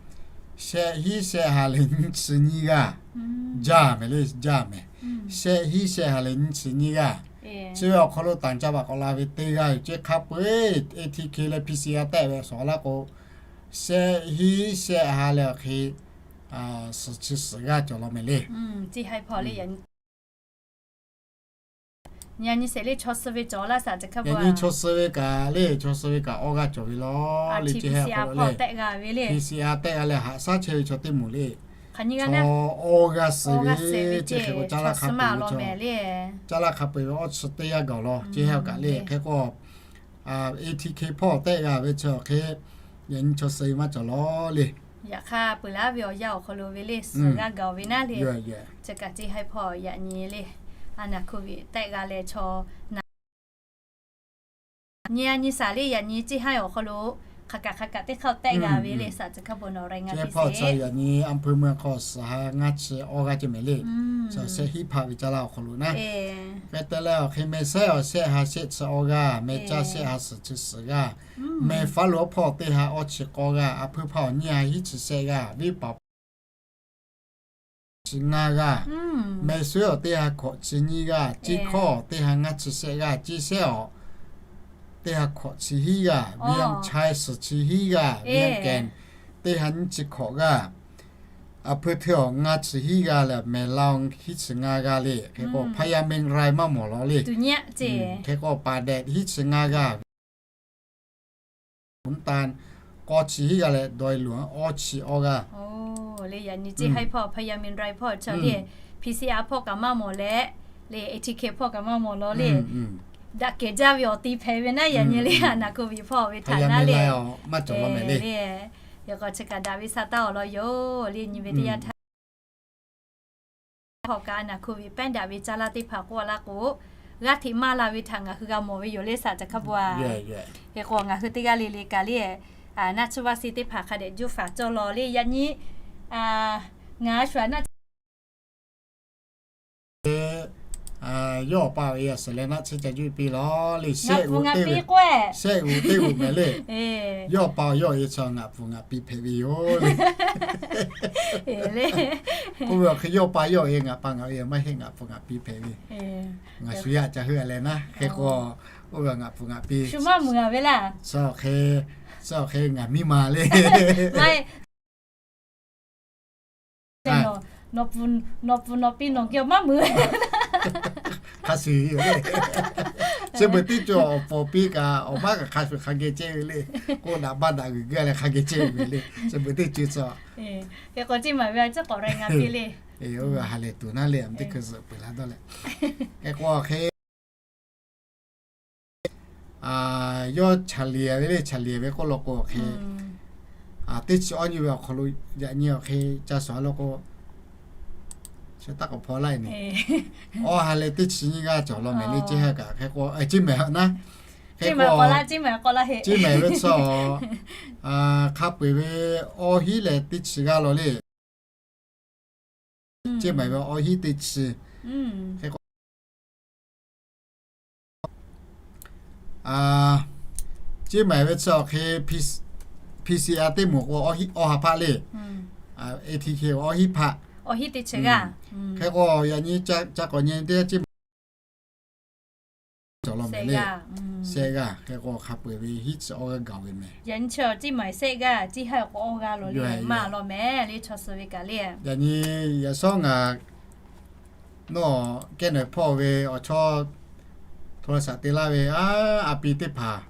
shehˆ hiˉ shehˆ ha leh nyiˇ chi nyiˇ g'aˇ jaˇ mehˍ le, jaˇ mehˍ. Shehˆ hiˉ shehˆ ha leh nyiˇ chi nyiˇ g'aˇ. Chi ve awˬ hk'aw lo ต่างจังหวัด k'awꞈ la ve teˇ g'aˇ yoˬ. Ceˇ hk'a peu-eˬ ATK leh PCR tehˆ ve shawˍ laˇ k'o, shehˆ hiˉ shehˆ ha leh awˬ hk'e suhˍ chi suhˍ g'aˇ cawˬ law mehˍ le. Yaꞈ nyi chaw suh ve cawˬ laˇ, saˍ ceˬ hk'a bon. Yaꞈ nyi chaw suh ve kaꞈ le, chaw suh ve kaꞈ awˇ g'aˇ cawˬ ve law le. Ceˇ hehˉ hk'aw lo le, PCR tehˆ g'a leh haꞈ shaˉ chehˇ ve chaw teˇ moˍ le. Chaw awˇ g'aˇ suh ve, chi hk'e k'o, Caˇ laˇ hk'a peu-eˬ ve, Caˇ laˇ hk'a peu-eˬ ve awˇ chi teˇ g'aˇ gaˬ law. Chi hk'e k'o, A T K hpawˇ tehˆ g'a ve chi awˬ hk'e, yaꞈ nyi chaw suh ve maˇ cawˬ law le. Yaꞈ hk'aˇ, peuˬ laˇ ve awˬ yanˇ awˬ hk'aw lo ve le, suh g'aˇ gaˬ ve naˉ le. Chi kaꞈ ceˇ haiˉ hpawˇ yaꞈ nyi le, a naˬ hk'oˆ ve tehˆ g'a leh chaw naˍ nyi a nyi saˍ le, yaꞈ nyi ceˇ haiˉ awˬ hk'aw lo hk'aˬ kaꞈ hk'aˬ kaꞈ teˇ hk'aˇ tehˆ g'a ve le, saˍ tcuh hk'a bon nawˬ raiˍ ngaˬ piˇ sheˍ. Yaꞈ hpawˇ yaꞈ nyi Anhui mvuhˇ hk'aw suhˍ ha ngaˇ chi awˇ g'aˇ ceh mehˍ le. Chi shehˆ hiˉ hpaˆ ve Caˇ laˇ awˬ hk'aw lo naˉ, hk'e te leh awˬ hk'e meh sehˉ awˬ shehˆ ha shehˆ chi awˇ g'aˇ, meh caˇ shehˆ ha suhˍ chi suhˍ g'aˇ, meh faˉ lo awˉ hpawˇ teˇ ha awˇ chi k'awˇ g'aˇ, a hpui hpaˇ awˬ nyiˇ ha hiˉ chi shehˆ g'aˇ, venˇ paˍ chi ngaˇ g'aˇ, meh suiˉ awˬ teˇ ha hkawꞈ chi nyiˇ g'aˇ, ceˇ hkawˇ teˇ ha ngaˇ chi shehˆ g'aˇ, ceˇ sehˉ awˬ teˇ ha hkawꞈ chi hiˉ g'aˇ, Vietnam chi suhˍ chi hiˉ g'aˇ, Vietnam kehˬ teˇ ha nyiˇ chi hkawꞈ g'aˇ, a hpui hteˇ awˬ ngaˇ chi hiˉ g'aˇ leh meh laˇ hiˉ chi ngaˇ g'aˇ le. Hk'e k'o, hpaˇ yaˇ meh rai maˇ mawˬ law le. Hk'e k'o, paˍ dehꞈ hiˉ chi ngaˇ g'aˇ, Bhutan k'awˇ chi hiˉ g'aˇ leh dawˇ luˬ awˇ chi awˇ g'aˇ le. Yaꞈ nyi ceˇ haiˉ hpawˇ hpaˇ yaˇ meh rai hpawˇ chaw le, P C R hpawˇ kaꞈ maˇ mawˬ leh, le A T K hpawˇ kaꞈ maˇ mawˬ law le. Daꞈ kehˬ jaˇ ve awˬ ti hpehꞈ ve naˉ, yaꞈ nyi le a naˬ hk'oˆ ve hpawˇ ve htaꞈ naˉ le. Maˇ cawˬ law mehˍ le. Yaꞈ k'o chi kaꞈ daꞈ ve sa taˇ awˬ lawn yoˬ le, nyi ve teˇ yanˇ htaˇ hk'aw kaꞈ a naˬ hk'oˆ ve pehˉ daꞈ ve Caˇ laˇ teˇ hpaˍ k'oˆ a laˇ k'o, g'aˇ hteꞈ maˇ la ve htaꞈ ngaˬ hui g'a mawˬ ve yoˬ le, saˍ tcuh hk'a bon a. Hk'e k'o, ngaˬ hui teˇ g'aˇ le le kaꞈ le, naˆ tsuhˇ vaˇ si teˇ hpaˍ hk'a dehꞈ juˇ faˍ cawˇ law le, yaꞈ nyi ngaˬ shu a naˆ yawˇ pa awˬ e a suhˍ leh naˆ tsuhˇ ca juˇ piˇ law le. Shehˆ g'uˬ teˇ g'uˬ mehˍ le. Yawˇ pa awˬ yawˇ e chaw ngaˬ pfuhˍ ngaˬ pi hpehꞈ ve yoˬ le. K'oˆ ve awˬ hk'e yawˇ pa yawˇ e ngaˬ pa ngaˬ e maˇ heˆ, ngaˬ pfuhˍ ngaˬ pi hpehꞈ ve. Ngaˬ shu yaˇ ca heuˆ a leh naˉ, hk'e k'o, oˇ ve ngaˬ pfuhˍ ngaˬ pi, suh maˇ muiˬ a ve laˇ. Chi awˬ hk'e, chi awˬ hk'e ngaˬ miˇ ma le. Nawˬ pfuhˍ nawˬ pi nawˬ geh maˇ muiˬ. Hk'a shuˍ yoˬ le. Chi beuꞈ teˇ ceuˬ awˬ pfuhˍ pi kaꞈ awˬ maˉ kaꞈ hk'a shuˍ hk'a geh ceh ve le. K'oˆ daꞈ baˇ daꞈ g'uiˬ g'uiˬ leh hk'a geh ceh ve le. Chi beuꞈ teˇ ceuˬ chi. Hk'e k'o, ceˇ maˍ ve a ciˉ k'awꞈ rai ngaˬ piˇ le. Oˇ ve ha lehˬ tuˬ naˉ le, a teˇ hkui zuhꞈ peuˬ laˇ dawˇ leh. Hk'e k'o hk'e yawˇ chaˍ liˍ ve le, chaˍ liˍ ve k'oˆ law k'o hk'e, teˇ chi awˇ nyi ve awˬ hk'aw lo yaꞈ nyi awˬ hk'e ca shuˍ a law k'o, chi taˇ k'awꞈ hpaw laˇ e ne. Awˇ ha leh teˇ chi nyiˇ g'aˇ cawˬ law mehˍ le, ceˇ ha kaꞈ hk'e k'o, ceˇ mehˍ naˉ. Hk'e k'o, ceˇ mehˍ ve tcuh, hk'a peu-eˬ ve awˇ hiˉ leh teˇ chi g'aˇ law le. Ceˇ mehˍ ve awˇ hiˉ teˇ chi. Hk'e k'o, ceˇ mehˍ ve tcuh awˬ hk'e, P C R teˇ moˍ k'o awˇ ha hpaˆ le. A T K awˇ hiˉ hpaˆ. Hk'e k'o yaꞈ nyi ca k'awꞈ nyi teˇ g'aˇ ceˇ mehˍ cawˬ law mehˍ le. Shehˆ g'aˇ. Hk'e k'o hk'a peu-eˬ ve hiˉ chi awˇ g'aˇ gaˬ ve mehˍ. Yaꞈ nyi chi ceˇ mehˍ shehˆ g'aˇ, ceˇ ha k'o awˇ g'aˇ law le, maˇ law mehˍ le, chaw suh ve kaꞈ le. Yaꞈ nyi yaꞈ shawˉ ngaˬ nawˬ kehˉ nawˬ hpawˇ ve awˬ chawˇ hto la shaꞈ te laˇ ve, a pi teˇ hpaˍ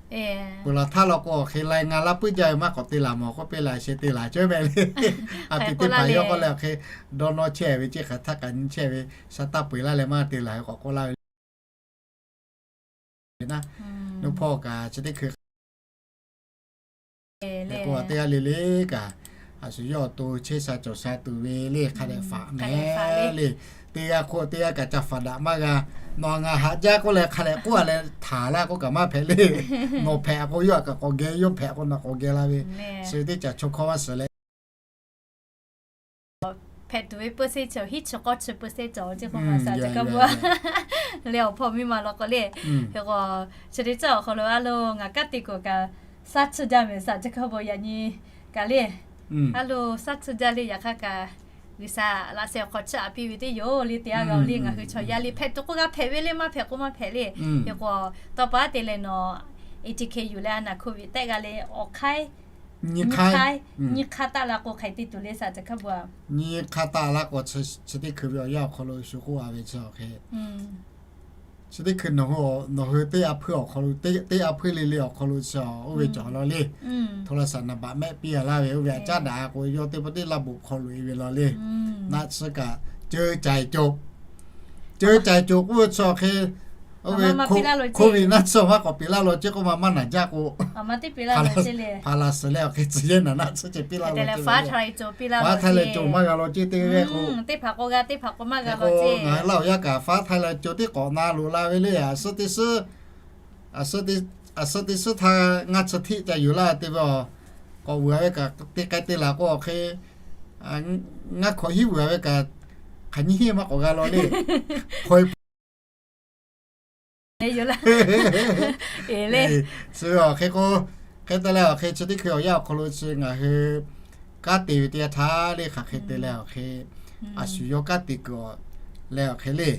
peuˬ laˬ htaˇ law k'o, awˬ hk'e lai nga laˇ puiˉ jaˇ ve maˇ k'awꞈ te laˬ mawˬ k'oˆ piˇ la sheˍ te laˬ cawˇ mehˍ le. A pi teˇ hpaˍ yawˇ k'oˆ leh awˬ hk'e dawˇ nawˇ chehˇ ve ceˇ hk'aˬ htaˇ kaꞈ nyi chehˇ ve, sha taˇ peu-eˬ laˇ leh maˇ te laˬ ve k'awꞈ k'oˆ laˇ ve le. Nuˇ hpawˇ kaꞈ chi teˇ hkui k'o, teˇ g'aˇ le le kaꞈ, a shu yawˇ awˬ to chehˇ sha cawˬ sha tuˬ ve le, hk'a dehꞈ faꞈ mehˍ le. Teˇ g'aˇ hk'oˆ teˇ g'aˇ kaꞈ ca faꞈ daꞈ maˇ g'a. Nawˬ ngaˬ haꞈ jaˇ k'oˆ leh hk'a dehꞈ k'oˆ a leh htaˍ laˇ k'oˆ kaꞈ maˇ hpehꞈ le. Nawˬ hpehꞈ k'o yawˇ kaꞈ k'awꞈ geh, yawˇ hpehꞈ k'o nawˬ k'awꞈ geh la ve, chi teˇ caˬ chaw hkawˇ maˇ suhˍ leh hpehꞈ tuˬ ve เปอร์เซ็นต์ chaw hiˉ chi k'awˇ chi เปอร์เซ็นต์ cawˬ ceˇ k'o, maˍ shaˍ ca kaˇ bu a leh awˬ hpawˇ miˇ ma law k'o le. Hk'e k'o, chi teˇ caˉ awˬ hk'aw lo a lo ngaˬ kaˉ te kuˬ kaꞈ, shaˉ tsuhˇ jaˇ mehˍ shaˍ ca kaˇ bu yaꞈ nyi kaꞈ le. A lo shaˉ tsuhˇ jaˇ le, yaꞈ hk'aˇ kaꞈ G'uiˬsha laꞈ sheh awˬ hk'aw chiˇ aꞈ piˇ ve teˇ yoˬ le. Teˇ g'aˇ g'a le, ngaˬ hui chaw yaˇ le hpehꞈ tuˬ k'oˆ g'a hpehꞈ ve le, maˇ hpehꞈ k'oˆ maˇ hpehꞈ le. Hk'e k'o, tawˇ pa te leh nawˬ A T K yuˬ leh a naˬ hk'oˆ ve tehˆ g'a le, awˬ hk'aiˉ nyi hk'aˇ taˆ la k'o hk'aiˬ te tuˬ le shaˍ ca kaˇ bu a. Nyi hk'aˇ taˆ la k'o, chi teˇ hkui ve awˬ yanˇ awˬ hk'aw lo shu k'oˆ a ve chi awˬ hk'e, Chi teˇ hkui nawˬ hui, nawˬ hui teˇ a hpuiˇ awˬ hk'aw lo, teˇ a hpuiˇ le le awˬ hk'aw lo chi oˇ ve cawˬ law le. โทรศัพท์ naˍ baꞈ mehˆ piˇ a laˇ ve oˇ ve a caˉ daꞈ k'o, yawˇ teˇ pawˆ teˇ laˇ bon hk'aw loꞈ e ve law le. Naˆ tsuhˇ kaꞈ ceuˬ caiˬ cawˬ, ceuˬ caiˬ cawˬ k'oˆ ve chi awˬ hk'e, oˇ ve COVID naˆ tsuhˇ maˇ k'awꞈ peꞈ laˇ law ceˇ k'oˆ ma maˇ naˍ jaˇ k'o, hpaˍ laˬ suhˍ leh awˬ hk'e tcuh yehˇ naˍ naˆ tsuhˇ ceh piˇ laˇ law ceˇ, faˉ htaˇ leh cawˬ maˇ g'a law ceˇ teˇ g'aˇ k'o, ngaˬ hui Laˇ huˍ yaˇ kaꞈ faˉ htaˇ leh cawˬ teˇ k'awꞈ na loꞈ la ve le. A suhˉ teˇ suhˉ, a suhˉ teˇ suhˉ htaˇ ngaˇ chi hteˆ ca yuˬ laˇ te ve a, k'awꞈ vuiˬ a ve kaꞈ te k'ai te laˬ k'o awˬ hk'e, ngaˇ hkawꞈ hiˉ vuiˬ a ve kaꞈ, hk'aˬ nyiˇ hiˉ maˇ k'awꞈ g'a law le. Hk'aw e yoˬ laˇ. Chi awˬ hk'e k'o, hk'e te leh awˬ hk'e chi teˇ hkui awˬ yanˇ awˬ hk'aw lo chi ngaˬ hui kanˉ te ve teˇ yanˇ htaˇ le, hk'aˬ hk'e te leh awˬ hk'e, a shu yawˇ kanˉ te kuiˬ leh awˬ hk'e le,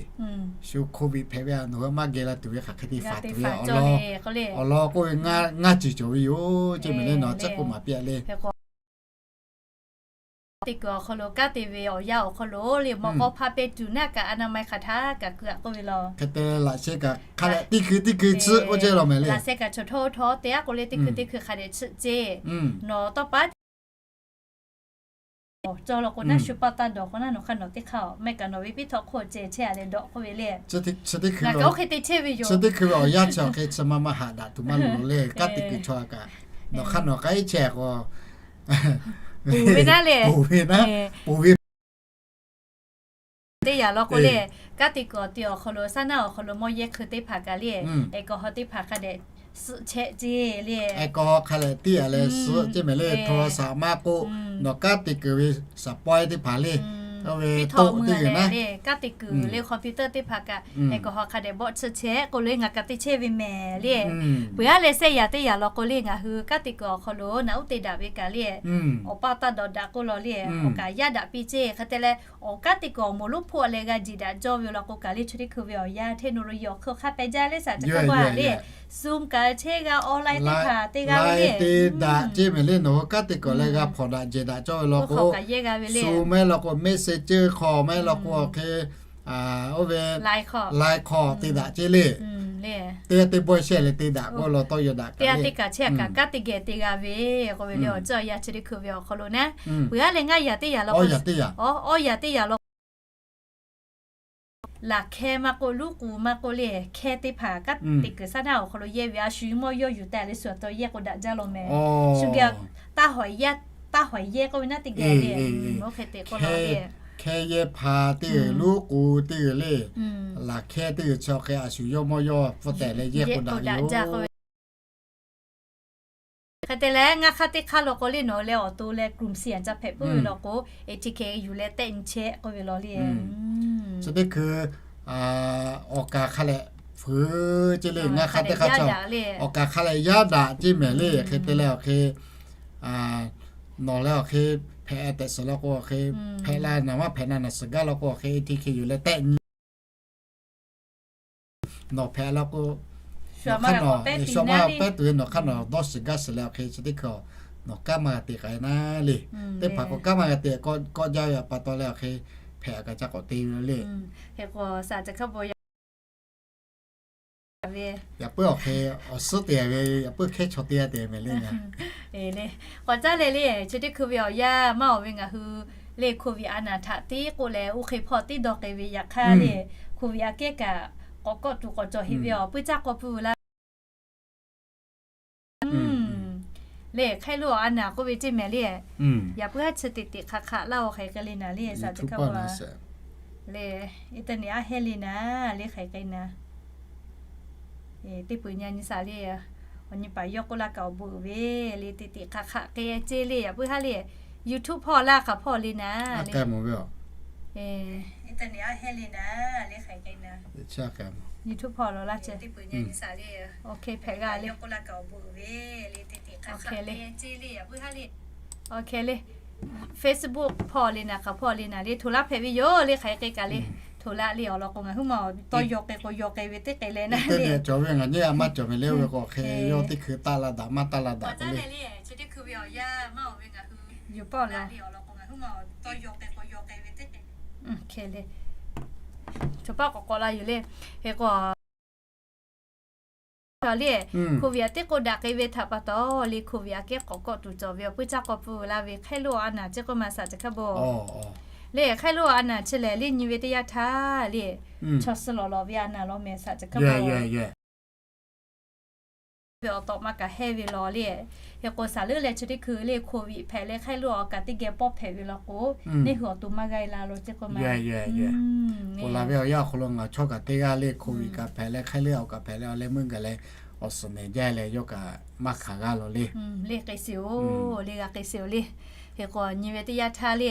shu COVID hpehꞈ ve a nawˬ hui maˇ geh la tuˬ ve hk'aˬ hk'e te faˍ tuˬ ve awˬ lawn k'oˆ ve ngaˇ ceuˬ cawˬ ve yoˬ ceˇ mehˍ le, nawˬ caˉ k'oˆ maˍ piˇ a le. Te kuiˬ awˬ hk'aw lo kanˉ te ve awˬ yanˇ awˬ hk'aw lo le, mawꞈ k'aw hpa peh tuˬ naˆ kaꞈ a na ma hk'aˬ htaˇ kaꞈ keu a k'oˆ ve law. Hk'e te laꞈ sheh kaꞈ hk'a leh teˇ hkui teˇ hkui tsuhˆ k'oˆ ceh law mehˍ le. Laꞈ sheh kaꞈ chaw htawˇ htawˇ te a k'o le, teˇ hkui teˇ hkui hk'a dehꞈ tsuhˆ ceˇ. Nawˬ tawˇ pa cawˬ law k'o naˉ, shu paˇ taˇ dawˬ k'o naˉ, nawˬ hk'aˇ nawˬ teˇ hk'aˇ a mehˆ kaꞈ nawˬ ve piˇ htawˇ hk'oˆ ceh chehˇ a leh dawꞈ k'oˆ ve le. Ngaˬ kaꞈ oˇ hk'e te chehˇ ve yoˬ. Chi teˇ hkui ve awˬ yanˇ chi awˬ hk'e chi ma ma haꞈ daꞈ tuˬ maˇ loˍ le. Kanˉ te kuiˬ chaw a kaꞈ nawˬ hk'aˇ nawˬ k'ai chehˇ k'o, ponˬ ve naˉ le, ponˬ ve teˇ yanˇ law k'o le, kanˉ te kuiˬ awˬ te awˬ hk'aw lo saˉ naˆ awˬ hk'aw lo mawˇ yehˇ hk'eu teˇ hpaˍ kaꞈ le, aircon hawˉ teˇ hpaˍ hk'a dehꞈ suhˆ chehˇ ceˇ le. Aircon hawˉ hk'a leh tiˉ a leh suhˆ ceˇ mehˍ le. โทรศัพท์ maˇ k'oˆ, nawˬ kanˉ te kuiˬ ve saˍ pawehˇ teˇ hpaˍ le, oˇ ve toˆ teˇ g'uiˬ naˉ, kanˉ te kuiˬ le computer teˇ hpaˍ kaꞈ aircon hawˉ hk'a dehꞈ bawˆ tsuhˆ chehˇ k'oˆ le, ngaˬ kaꞈ te chehˇ ve mehˍ le. Peuˬ a leh sehˆ yanˇ teˇ yanˇ law k'o le, ngaˬ hui kanˉ te kuiˬ awˬ hk'aw lo naꞈ uˉ te daꞈ ve kaꞈ le, awˬ paˇ taˇ dawꞈ daꞈ k'oˆ law le, awˬ kaꞈ yaˇ daꞈ piˇ ceˇ. Hk'e te leh awˬ kanˉ te kuiˬ awˬ moˍ lonˉ hpoˆ a leh g'a jiˬ daꞈ cawˇ ve law k'o kaꞈ le, chi teˇ hkui ve awˬ yanˇ technology awˬ hk'aw hk'a pehꞈ jaˇ le, saˍ ca hk'a k'oˆ a le, Zoom kaꞈ chehˇ g'a, online teˇ hpaˍ te g'a ve le, te daꞈ ceˇ mehˍ le. Nawˬ hui kanˉ te kuiˬ leh g'a hpawnˬ daꞈ jehˬ daꞈ cawˇ ve law k'o, Zoom maˇ heˆ law k'o, Messenger hk'aw maˇ heˆ law k'o, awˬ hk'e oˇ ve Line hk'aw te daꞈ ceˇ le. Teˇ g'aˇ teˇ bawehˇ shehˆ leh te daꞈ k'oˆ law tawˇ yaw daꞈ kaꞈ le, teˇ kaꞈ chehˇ kaꞈ kanˉ te geh te g'a ve k'oˆ ve le. Awˬ ceuˬ awˬ yanˇ chi teˇ hkui ve awˬ hk'aw lo naˉ, peuˬ a leh ngaˇ yanˇ teˇ yanˇ law k'o, awˬ yanˇ teˇ yanˇ law laˬ hkeh maˇ k'oˆ, luˉ k'u maˇ k'oˆ le, hkeh teˇ hpaˍ kanˉ te kuiˬ saˉ naˆ awˬ hk'aw lo yehˇ ve a shu mawˇ yawˇ yuˬ taˍ leh shu awˬ taw yehˇ k'o daꞈ jaˇ law mehˍ. Shu geh taˇ hawˍ yehˇ k'oˆ ve naˉ teˇ geh le, oˇ hk'e te k'oˆ law le. Hkeh yehˇ hpaˍ teˇ g'uiˬ, luˉ k'u teˇ g'uiˬ le, laˬ hkeh teˇ g'uiˬ chi awˬ hk'e a shu yawˇ mawˇ yawˇ pfuhˇ tehˬ leh yehˇ k'o daꞈ jaˇ k'oˆ ve. Hk'e te leh ngaˇ hk'aˇ teˇ hk'aˇ law k'o le, nawˬ leh awˬ to leh กลุ่มเสี่ยง ca hpehꞈ puiˉ ve law k'o, A T K yuˬ leh tehˆ nyi chehˇ k'oˆ ve law le. Chi teˇ hkui awˬ kaˍ hk'a leh fuiˍ ceˇ le, ngaˇ hk'aˇ teˇ hk'aˇ chaw awˬ kaˍ hk'a leh yaˇ daꞈ ceˇ mehˍ le. Hk'e te leh awˬ hk'e nawˬ leh awˬ hk'e hpehꞈ tehꞈ suhˍ law k'o awˬ hk'e hpehꞈ la, nawˬ maˇ hpehꞈ na nawˬ suhˍ gaˇ law k'o awˬ hk'e A T K yuˬ leh tehˆ nyi nawˬ hpehꞈ la k'o, nawˬ hk'aˇ nawˬ sha maˇ pehˉ tuˬ ve nawˬ hk'aˇ nawˬ dawˇ shiˍ gaˇ shiˍ leh awˬ hk'e chi teˇ hkui nawˬ kanˉ maˇ g'a te k'ai naˉ le. Teˇ hpaˍ k'o kanˉ maˇ g'a te kawˆ jaˇ ve awˬ pa taw leh awˬ hk'e hpehꞈ kaꞈ ca k'awꞈ te ve le. Yaꞈ puiˉ awˬ hk'e awˬ suhˉ te ve, yaꞈ puiˉ hkehˉ chaw teˇ g'aˇ te mehˍ le ngaˬ. K'awꞈ caˉ leh le, chi teˇ hkui ve awˬ yanˇ maˇ awˬ ve ngaˬ hui le, COVID a naˍ htaꞈ tiˉ k'oˆ leh oˇ hk'e hpawˇ tiˉ dawˇ k'ai ve yaꞈ hk'aˇ le, COVID aꞈ kehˉ kaꞈ k'awꞈ kawˆ tuˬ k'awꞈ cawˬ heꞈ ve awˬ puiˇ caˇ k'aw pui laˇ le, hk'e lo a naˍ k'oˆ ve ceˇ mehˍ le. Yaꞈ puiˉ haˉ chi teꞈ teꞈ hk'aˬ hk'aˬ laˇ awˬ hk'aˬ hk'e le naˍ le, saˍ teˇ hk'aˇ le, internet aˉ hehˉ le naˍ le, hk'aˬ hk'e naˍ. Teˇ peuˬ nyi nyi saˍ le, awˬ nyi paˍ yawˇ k'oˆ laˇ kaꞈ awˬ bon uiˍ ve le, teꞈ teꞈ hk'aˬ hk'aˬ hk'e ceˇ le. Yaꞈ puiˉ haˉ le, YouTube hpawˇ laˇ hk'aˬ hpawˇ le naˍ le, internet aˉ hehˉ le naˍ le, hk'aˬ hk'e naˍ. YouTube hpawˇ law laˇ ceh, teˇ peuˬ nyi nyi saˍ le, OK hpehꞈ g'a le, yawˇ k'oˆ laˇ kaꞈ awˬ bon uiˍ ve le, teꞈ teꞈ hk'aˬ hk'e le ceˇ le. Yaꞈ puiˉ haˉ le, OK le, Facebook hpawˇ le naˍ hk'aˬ hpawˇ le naˍ le, htoꞈ laˇ hpehꞈ ve yoˬ le, hk'aˬ hk'e kaꞈ le. Htoꞈ laˇ le awˬ lawn k'o ngaˬ huiˉ ma tawˇ yaw k'ai k'o yaw k'ai ve teˇ k'ai leh naˍ le, cawˬ ve ngaˬ nyi a maˇ cawˬ ve le, oˇ ve k'o hk'e yawˇ teˇ hkui taˆ la daꞈ maˇ taˆ la daꞈ k'o le, YouTube pawˇ le, htoꞈ pa k'awꞈ k'awꞈ la yoˬ le, hk'e k'o le, Covid aꞈ teˇ k'oˆ daꞈ k'ai ve htaꞈ pa taw le, Covid aꞈ kehˉ k'awꞈ kawˆ tuˬ cawˬ ve awˬ puiˉ caˇ k'aw pfuhˇ la ve hk'ehˉ loˇ a naˍ chi k'oˆ ma saˍ ceˬ hkaˇ bo. Le hk'ehˉ loˇ a naˍ chi lehˬ le nyi ve teˇ yanˇ htaˇ le, chaw suh lawˬ lawˬ ve a naˍ law mehˍ saˍ ceˬ hkaˇ bo. Ve awˬ tawꞈ ma kaꞈ hehˇ ve law le. Hk'e k'o, saˍ leuˉ leh chi teˇ hkui le Covid hpehꞈ leh hk'ehˉ loˇ awˬ kaꞈ teˇ geh pawˆ hpehꞈ ve law k'o, neˇ hui awˬ to maˇ g'a e la lo ceˬ k'oˆ ma. K'oˆ la ve awˬ yanˇ awˬ hk'aw lo ngaˬ chaw kaꞈ teˇ g'aˇ le Covid kaꞈ hpehꞈ leh hk'ehˉ loˇ awˬ kaꞈ hpehꞈ leh awˬ leh meuˇ gaˬ leh awˬ suhˍ mehˍ jaˇ leh yawˇ kaꞈ maˇ hkanˍ g'a law le. Le k'ai shiˍ oˬ, le g'a k'ai shiˍ oˬ le. Hk'e k'o, nyi ve teˇ yanˇ htaˇ le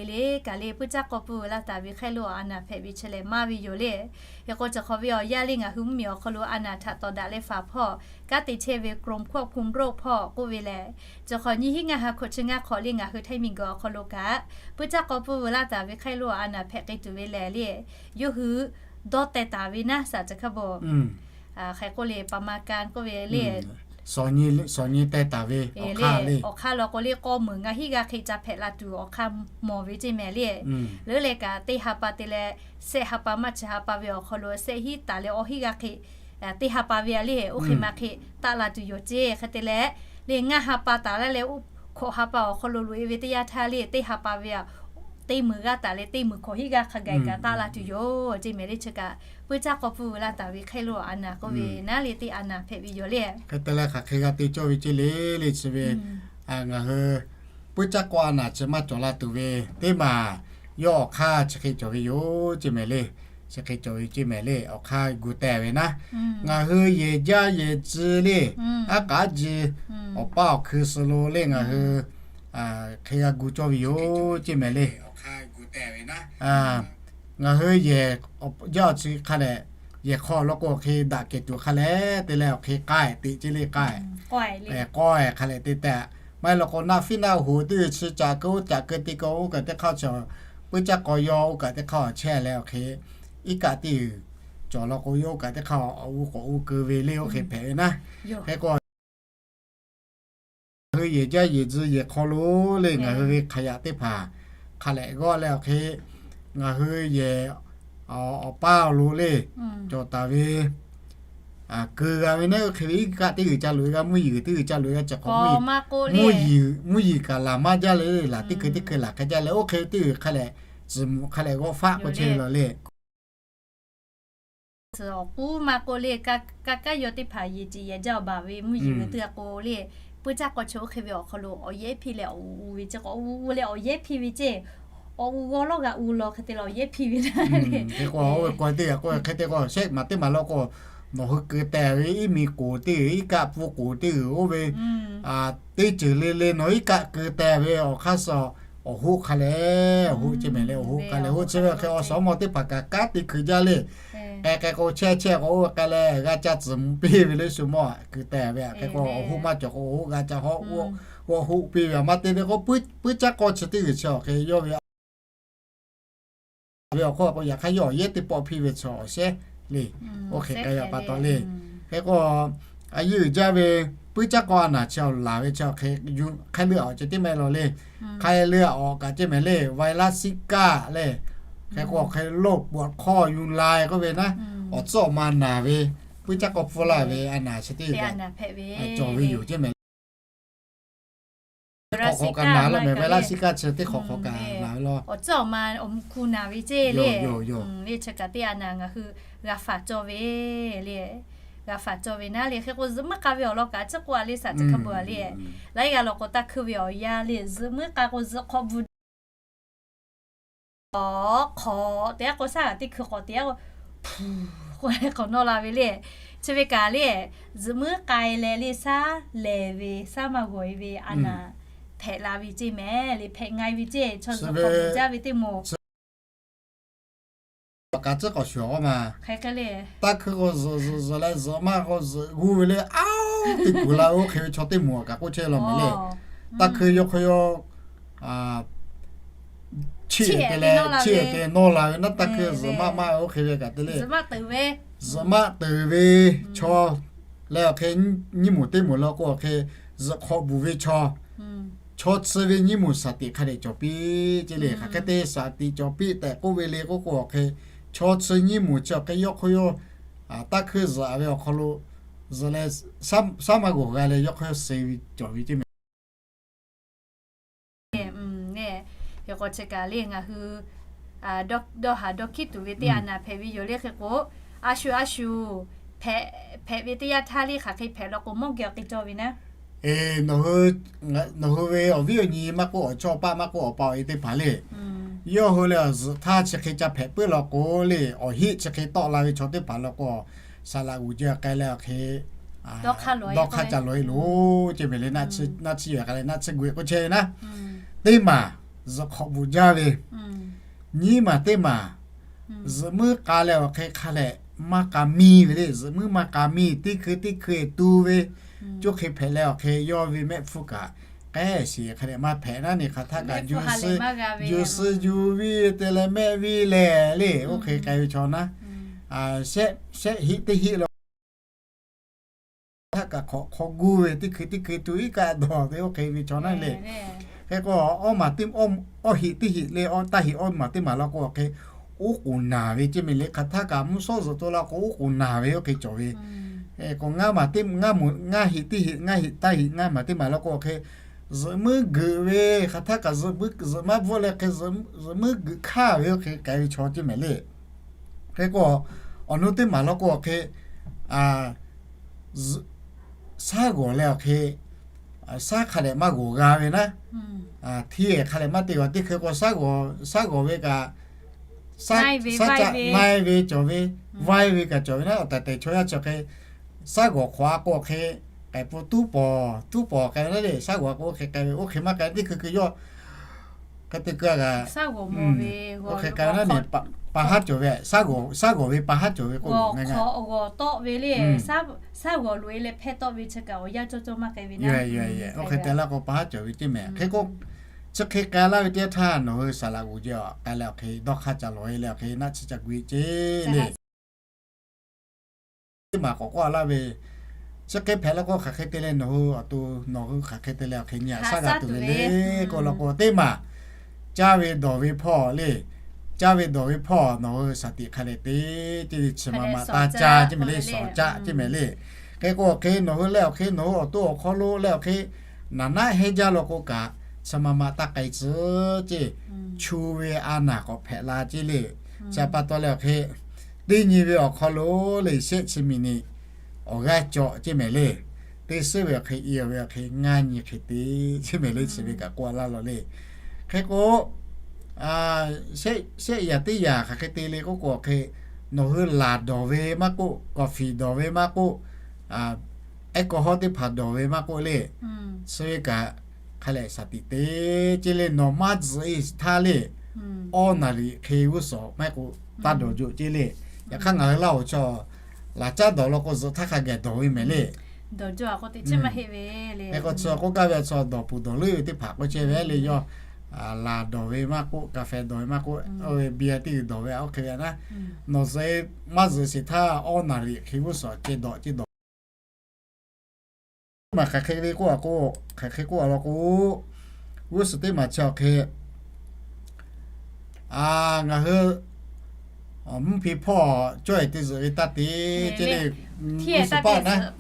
le kaꞈ le puiˉ caˇ k'aw pfuhˇ laˇ taˍ ve hk'ehˉ loˇ a naˍ hpehꞈ ve chi lehˬ maˇ ve yoˬ le. Hk'e k'o, chi hk'awꞈ ve awˬ yanˇ le ngaˬ hui mvuhˇmiˬ awˬ hk'aw lo a naˍ htaꞈ tawˍ daꞈ leh faˍ hpawˇ kanˉ te chehˇ ve กรมควบคุมโรค hpawˇ k'oˆ ve lehˬ, chi hk'awꞈ nyiˇ hinˉ ngaˇ ha hkawꞈ chi ngaˇ hk'awꞈ le ngaˬ hui htaiˇ miˬguiˬ awˬ hk'aw lo kaꞈ puiˉ caˇ k'aw pfuhˇ laˇ taˍ ve hk'ehˉ loˇ a naˍ hpehꞈ k'ai tuˬ ve lehˬ le, yawˇ hui dawˇ teh taˍ ve naˉ saˍ ceˬ hkaˇ bo. Hk'e k'oˆ le ประมาณการ k'oˆ ve le สอบ สอบ nyi teh taˍ ve awˬ hk'aˇ law k'o le k'awˇ meunˍ ngaˇ hinˉ g'aˇ hk'e ca hpehꞈ la tuˬ awˬ hk'aˇ mawˬ ve ceˇ mehˍ le. Leuˉ leh kaꞈ teˇ ha pa te leh, shehˆ ha pa maˇ chi ha pa ve awˬ hk'aw lo shehˆ hinˉ taˍ leh awˇ hinˉ g'aˇ hk'e teˇ ha pa ve a le, oˇ hk'e ma hk'e taˆ la tuˬ yoˬ ceˇ. Hk'e te leh, le ngaˇ ha pa taˍ laˇ leh oˇ hkawꞈ ha pa awˬ hk'aw lo loꞈ e ve teˇ yanˇ htaˇ le teˇ ha pa ve a teˇ meunˍ g'aˇ taˍ leh teˇ meunˍ hkawꞈ hinˉ g'aˇ hk'a gaˬ kaꞈ taˆ la tuˬ yoˬ ceˇ mehˍ le. Chi kaꞈ puiˉ caˇ k'aw pfuhˇ laˇ taˍ ve hk'ehˉ loˇ a naˍ k'oˆ ve naˉ le teˇ a naˍ hpehꞈ ve yoˬ le. Hk'e te leh hk'aˬ hk'e g'a te cawˇ ve ceˇ le le chi ve ngaˬ hui puiˉ caˇ k'aw a naˍ chi maˇ cawˬ la tuˬ ve teˇ maˬ yawˇ awˬ hk'aˇ chi hk'e cawˬ ve yoˬ ceˇ mehˍ le. Chi hk'e cawˬ ve ceˇ mehˍ le awˬ hk'aˇ gu teh ve naˉ, ngaˬ hui yehˬ jaˇ yehˬ tcuh le, aˉ k'aˉ ji awˬ paˇ awˬ hkui suh lo le ngaˬ hui hk'e g'a gu cawˇ ve yoˬ ceˇ mehˍ le. Ngaˬ hui yehˬ jaˇ awˬ tcuh hk'a lehˬ, yehˬ hk'aw law k'o awˬ hk'e daꞈ kehˬ tuˬ hk'a leh te leh awˬ hk'e k'ai teꞈ ceˇ le k'ai k'awehˬ hk'a lehˬ te tehꞈ maˇ heˆ law k'o naˆ fiˉ naˆ hoꞈ teˇ chi caꞈ keu oˇ caꞈ keu te keu oˇ kaꞈ teˇ hk'aˇ chi puiˉ caˇ k'aw yawˇ oˇ kaꞈ teˇ hk'aˇ awˬ chehˇ leh awˬ hk'e iˉ kaˆ teˇ cawˬ law k'o yawˇ oˇ kaꞈ teˇ hk'aˇ awˬ u k'awꞈ u keu ve le oˇ hk'e hpehꞈ ve naˉ. Hk'e k'o ngaˬ hui yehˬ jaˇ yehˬ tcuh yehˬ hk'aw lo le ngaˬ hui ve hk'aˬ yaꞈ teˇ hpaˍ hk'a lehˬ g'awˇ leh awˬ hk'e ngaˬ hui yehˬ awˬ paˇ awˬ lo le cawˬ taˍ ve keu g'a ve naˉ oˇ hk'e ve iˉ kaˆ teˇ g'uiˬ ca loꞈ e g'a mvuhˇ yeˬ teˇ g'uiˬ ca loꞈ e g'a chi hk'awꞈ mvuhˇ yeˬ kaꞈ laˬ maˇ jaˇ le le laˬ teˇ hkui teˇ hkui laˬ hk'e jaˇ leh oˇ hk'e teˇ g'uiˬ hk'a lehˬ tcuhˍ muꞈ hk'a lehˬ g'awˇ faˆ k'o chehˇ ve law le. Tcuhˍ awˬ k'uˉ maˇ k'oˆ le, kaˇ kaˇ yawˇ teˇ hpaˍ yeˬ ciˍ yehˬ jaˇ awˬ baˬ ve mvuhˇ yeˬ ve teˇ g'aˇ k'o le, puiˉ caˇ k'aw chi oˇ hk'e ve awˬ hk'aw lo awˬ yehˉ hpiˇ leh awˬ u ve ceˇ k'o, awˬ u leh awˬ yehˉ hpiˇ ve ceˇ, awˬ u g'awˇ lawˇ g'a u law hk'e te leh awˬ yehˉ hpiˇ ve naˉ le. Hk'e k'o oˇ ve k'o teˇ g'aˇ k'o hk'e te k'o shehˆ maˬ teˇ maˬ law k'o nawˬ hui keu teh ve iˉ miˬ k'oˍ teˇ g'uiˬ iˉ kaˆ pfuhˇ k'oˍ teˇ g'uiˬ oˇ ve teˇ ceuˬ le le nawˬ iˉ kaˆ keu teh ve awˬ hk'aˇ suh awˬ hoˆ hk'a lehˬ awˬ hoˆ ceˇ mehˍ le awˬ hoˆ k'a lehˬ hoˆ chi ve hk'e awˬ suhˍ mawˇ teˇ hpaˍ kaꞈ kanˉ te hkui jaˇ le. K'ai k'ai k'o chehˇ chehˇ k'o oˇ ve k'a lehˬ g'a ca tcuhˍ muꞈ piˇ ve le shu mawˇ keu teh ve hk'e k'o awˬ hoˆ maˇ cawˬ k'o awˬ hoˆ g'a ca hawˆ, awˬ hoˆ piˇ ve maˇ te ve k'o puiˉ caˇ k'aw chi teˇ g'uiˬ chi awˬ hk'e yawˇ ve ve awˬ hk'oˆ k'o yaꞈ hk'aˇ yawˇ awˬ yehˉ teˇ pawˆ hpiˇ ve chi awˬ shehˉ le. Oˇ hk'e k'ai ve pa taw le. Hk'e k'o a yeˇ uiˍ jaˇ ve puiˉ caˇ k'aw a naˍ chi awˬ laˬ ve chi awˬ hk'e hk'e le awˬ ceh teˇ mehˍ law le. Hk'e le awˬ kaꞈ ceˇ mehˍ le ไวรัสซิก้า le. Hk'e k'o hk'e โรคปวดข้อยุงลาย k'oˆ ve naˉ, awˬ tcuhˉ awˬ ma naˬ ve puiˉ caˇ k'aw pfuhˇ laˇ ve a naˍ chi teˇ g'uiˬ cawˬ ve yoˬ ceˇ mehˍ le. ไวรัสซิก้า law mehˍ ไวรัสซิก้า chi teˇ hk'awꞈ hk'awꞈ kaꞈ naˬ ve law. Awˬ tcuhˉ awˬ ma awˬ mvuh hku naˬ ve ceˇ le. Ve chi kaꞈ teˇ a naˍ ngaˬ hui g'a faˍ cawˇ ve le. G'a faˍ cawˇ ve naˉ le hk'e k'o zuhꞈ muiˉ k'a ve awˬ lawn kaꞈ a ciˉ k'oˆ a le saˍ ceˬ hk'a bvuhˬ a le. Laiˉ g'aˇ law k'o taˇ hkui ve awˬ yanˇ le zuhꞈ muiˉ k'a k'o zuhꞈ hk'awꞈ bvuhˬ awˬ hk'awꞈ teˇ g'aˇ k'o shaˉ g'aꞈ teˇ hkui k'awꞈ teˇ g'aˇ k'o hpu k'oˆ leh k'awꞈ nawˇ la ve le. Chi ve kaꞈ le zuhꞈ muiˉ k'ai leh le shaˉ lehˬ ve shaˉ maˇ g'awˬ e ve a naˍ hpehꞈ la ve ceˇ mehˍ le. Hpehꞈ nga e ve ceˇ chaw zuhꞈ k'awꞈ bvuhˬ jaˇ ve teˇ moˍ kaꞈ tcuhˉ k'awꞈ shuˍ k'oˆ ma. Hk'e k'ai le taˇ hkui k'o zuhꞈ zuhꞈ zuhꞈ leh zuhꞈ maˇ k'o zuhꞈ g'uˇ ve le. Aˉ teˇ kuˬ la oˇ hk'e ve chaw teˇ moˍ kaꞈ k'oˆ chehˇ law mehˍ le. Taˇ hkui yawˇ hk'aw yawˇ chiˇ te leh chiˇ te nawˇ la ve naˉ taˇ hkui zuhꞈ maˇ maˇ oˇ hk'e ve kaꞈ te le. Zuhꞈ maˇ teꞈ ve chaw leh awˬ hk'e nyiˇ moˍ teˇ moˍ law k'o awˬ hk'e zuhꞈ hk'awꞈ bvuhˬ ve chaw, chaw chi ve nyiˇ moˍ shaˍ tiꞈ hk'a dehꞈ cawˬ piˇ ceˇ le. Hk'aˬ hk'e te shaˍ tiꞈ cawˬ piˇ tehꞈ k'oˆ ve le k'oˆ k'o awˬ hk'e chaw chi nyiˇ moˍ chi awˬ hk'e yawˇ hk'aw yawˇ taˇ hkuiˇ zuhꞈ ve awˬ hk'aw lo zuhꞈ leh, shaˉ maˇ g'awˬ g'a leh yawˇ hk'aˇ suh ve cawˬ ve ceˇ mehˍ. Hk'e k'o chi kaꞈ le ngaˬ hui dawˇ haˍ dawˇ hkiˉ tuˬ ve teˇ a naˍ hpehꞈ ve yoˬ le. Hk'e k'o, a shu a shu hpehꞈ ve teˇ yanˇ htaˇ le hk'aˬ hk'e hpehꞈ law k'o mawˇ geh awˬ hk'e cawˇ ve naˉ. Nawˬ hui ve awˬ viˉ awˬ nyi maˇ k'oˆ, awˬ chawˇ paˆ maˇ k'oˆ, awˬ pa awˬ e teˇ hpaˍ le, yawˇ hui leh awˬ zuhꞈ htaˇ chi hk'e ca hpehꞈ puiˉ law k'o le, awˬ heˆ chi hk'e tawˆ la ve chaw teˇ hpaˍ law k'o, saˍ laꞈ g'uˬ jeh k'ai leh awˬ hk'e dawˇ hk'aˇ ca lawˬ e loˬ ceˇ mehˍ le. Naˆ tsuhˇ yaꞈ k'ai leh naˆ tsuhˇ g'uiˬ k'oˆ chehˇ ve naˉ, teˇ maˬ zuhꞈ hk'awꞈ bvuhꞈ jaˇ ve, nyiˉ maˬ teˇ maˬ zuhꞈ muiˉ k'a leh awˬ hk'e hk'a lehꞈ maˇ k'a miˇ ve le. Zuhꞈ muiˉ maˇ k'a miˇ, teˇ hkui teˇ hkui tu ve, coˇ hk'e hpehꞈ leh awˬ hk'e yawˇ ve mehˆ hpfuhˇ kaꞈ k'ehˉ shiˍ hk'a dehꞈ maˇ hpehꞈ naˉ ne. Hk'aˬ htaˇ kaꞈ yuˬ suh yuˬ viˇ te leh mehˆ viˇ leh le, oˇ hk'e k'ai ve chaw naˉ, shehˆ heˆ teˇ heˆ la htaˇ kaꞈ hk'awꞈ hk'aw gu ve, teˇ hkui teˇ hkui tu iˉ kaˆ dawˬ te oˇ hk'e ve chaw naˉ le. Hk'e k'o, awˇ maˬ teˇ, awˇ heˆ teˇ heˆ le, taˇ heˆ awˇ maˬ teˇ maˬ law k'o awˬ hk'e oˉ k'oˍ naˬ ve ceˇ mehˍ le. Hk'aˬ htaˇ kaꞈ mvuhˇ shawˉ zuhꞈ to la k'o oˉ k'oˍ naˬ ve oˇ hk'e cawˬ ve. K'o ngaˇ maˬ teˇ, ngaˇ heˆ teˇ heˆ, ngaˇ heˆ taˇ heˆ ngaˇ maˬ teˇ maˬ law k'o awˬ hk'e zuhꞈ muiˉ geuꞈ ve, hk'aˬ htaˇ kaꞈ zuhꞈ muiˉ bvuhˆ leh hk'e zuhꞈ muiˉ geuꞈ hk'aˇ ve oˇ hk'e k'ai ve chaw ceˇ mehˍ le. Hk'e k'o, awˬ nu teˇ maˬ law k'o awˬ hk'e shaˉ g'awˬ leh awˬ hk'e, shaˉ hk'a dehꞈ maˇ g'awˬ g'a ve naˉ, hteˇ hk'a dehꞈ maˇ te g'a. Teˇ hkui k'o shaˉ g'awˬ ve kaꞈ, shaˉ caˆ naiˇ ve cawˬ ve, vaiˇ ve kaꞈ cawˬ ve naˉ. Awˬ tehˬ tehˬ chaw yaˇ chi hk'e shaˉ g'awˬ hk'awꞈ a k'o hk'e k'ai pon tuˉ pawˍ tuˉ pawˍ k'ai ve naˉ le. Shaˉ g'awˬ a k'o oˇ hk'e k'ai ve, oˇ hk'e maˇ k'ai. Teˇ hkui k'o yawˇ hk'e te keu a g'a, oˇ hk'e k'ai ve naˉ ne, pa haˉ cawˬ ve, shaˉ g'awˬ ve pa haˉ cawˬ ve k'oˆ ngaˬ g'awˬ tawˆ ve le. Shaˉ g'awˬ loꞈ e leh hpehˇ tawˆ ve chi kaꞈ awˬ yanˇ cawˇ cawˇ maˇ k'ai ve naˉ. Oˇ hk'e te laˇ k'o pa haˉ cawˬ ve ceˇ mehˍ. Hk'e k'o, chi hk'e k'ai laˇ ve teˇ yanˇ htaˇ nawˬ hui saˍ laꞈ g'uˬ jeh k'ai leh awˬ hk'e dawˇ hk'aˇ ca lawˬ e leh awˬ hk'e naˆ tsuhˇ ca gu e ceˇ le. Teˇ maˬ k'awꞈ k'oˆ laˇ ve, chi hk'e hpehꞈ law k'o hk'aˬ hk'e te leh nawˬ hui awˬ to, nawˬ hui hk'aˬ hk'e te leh awˬ hk'e nyi a shaˉ g'a tuˬ ve le k'oˆ law k'o, teˇ maˬ caˇ ve dawˬ ve hpawˇ le. Caˇ ve dawˬ ve hpawˇ nawˬ hui shaˍ tiꞈ hk'a leh te, teˇ chi ma ma taˇ caˇ ceˇ mehˍ le, shawˍ caˆ ceˇ mehˍ le. Hk'e k'o awˬ hk'e nawˬ hui leh awˬ hk'e nawˬ hui awˬ to awˬ hk'aw lo leh awˬ hk'e naˍ naˆ hehnˇ jaˇ law k'o kaꞈ, chi ma ma taˇ k'ai tcuh ceˇ. Chu ve a naˬ k'awꞈ hpehꞈ la ceˇ le. Chi pa taw leh awˬ hk'e teˇ nyi ve awˬ hk'aw lo le shehˆ chi miˬ niꞈ awˬ g'aˇ cawˬ ceˇ mehˍ le. Teˇ suhˉ ve awˬ hk'e i ve awˬ hk'e ngaˇ nyi hk'e te ceˇ mehˍ le. Chi ve kaꞈ k'oˆ laˇ law le. Hk'e k'o, shehˆ yaꞈ teˇ yaꞈ hk'aˬ hk'e te le k'oˆ k'o awˬ hk'e, nawˬ hui laˬ dawˬ ve maˇ k'oˆ, kawˍ fiˍ dawˬ ve maˇ k'oˆ, ehˉ kawˇ hawˉ teˇ hpaˍ dawˬ ve maˇ k'oˆ le, chi ve kaꞈ hk'a lehꞈ shaˍ tiꞈ te ceˇ le. Nawˬ maˇ tzuhꞈ e htaˇ le, awˇ naˍ riˍ hk'e g'uˇ suhˍ maˇ heˆ k'o taˇ dawˬ joˬ ceˇ le. Yaꞈ hk'aˇ ngaˬ hui laˇ awˬ chaw laˬ caˉ dawˬ law k'o zuhꞈ htaˇ hk'a gaˬ dawˬ ve mehˍ le. Hk'e k'o chi k'oˆ gaˇ ve chaw dawˬ puˍ dawˬ leuˉ ve teˇ hpaˍ k'oˆ chehˇ ve le, yawˇ laˬ dawˬ ve maˇ k'oˆ, kaˍ fehˍ dawˬ ve maˇ k'oˆ, oˇ ve biˇ a teˇ g'uiˬ dawˬ ve oˇ hk'e ve naˉ, nawˬ zuhꞈ e maˇ zuhꞈ sheˍ htaˇ awˇ naˍ riˍ hk'e g'uˇ suhˍ ceh dawˬ ceh dawˬ. Teˇ maˬ hk'aˬ hk'e ve k'oˆ a k'o, hk'aˬ hk'e k'oˆ a law k'o, g'uˇ suhˍ teˇ maˬ chi awˬ hk'e ngaˬ hui mvuhˇ hpe hpawˇ cawˇ e te zuhꞈ ve taˇ te ceˇ le. G'uˇ suhˍ paˆ naˉ,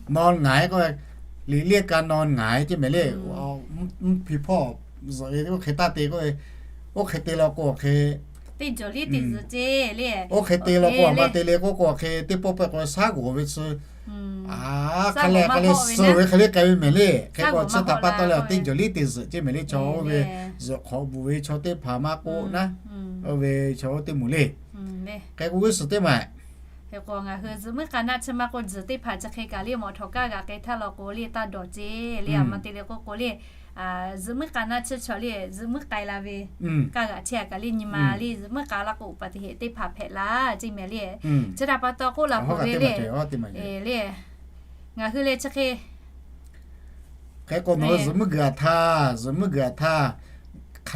naw ngaˬ e k'o, liꞈ liˇ ka naw ngaˬ e ceˇ mehˍ le. Mvuhˇ hpe hpawˇ zuhꞈ ve oˇ hk'e taˇ te k'o, oˇ hk'e te law k'o awˬ hk'e, oˇ hk'e te law k'o a ma te le k'oˆ k'o awˬ hk'e teˇ pawˆ pehˇ k'o shaˉ g'awˬ ve chi hk'a leh hk'a leh suh ve hk'e le k'ai ve mehˍ le. Hk'e k'o chi htaꞈ pa taw leh teˇ jawˬ liˇ te zuhꞈ ceˇ mehˍ le. Chaw oˇ ve zuhꞈ hk'awꞈ bvuhꞈ ve chaw teˇ hpaˍ maˇ k'oˆ naˉ, oˇ ve chaw oˇ teˇ moˍ le. Hk'e k'o g'uˇ suhˍ teˇ maˬ, hk'e k'o ngaˬ hui zuhꞈ muiˉ k'a naˆ chi maˇ k'oˆ, zuhꞈ teˇ hpaˍ chi hk'e kaꞈ le mawˬ htawꞈ kaˇ g'aꞈ k'ai htaˇ law k'o le taˇ dawˬ ceˇ le. A ma te le k'oˆ k'o le, zuhꞈ muiˉ k'a naˆ chi chaw le zuhꞈ muiˉ k'ai la ve kaˇ g'aꞈ chehˇ a kaꞈ le nyi ma le zuhꞈ muiˉ k'a laˇ k'o uˍ paˍ teˇ heˆ teˇ hpaˍ hpehꞈ la ceˇ mehˍ le. Chi htaꞈ pa taw k'oˆ la k'o ve le, le ngaˬ hui leh chi hk'e, hk'e k'o nawˬ hui zuhꞈ muiˉ g'aꞈ htaˇ, zuhꞈ muiˉ g'aꞈ htaˇ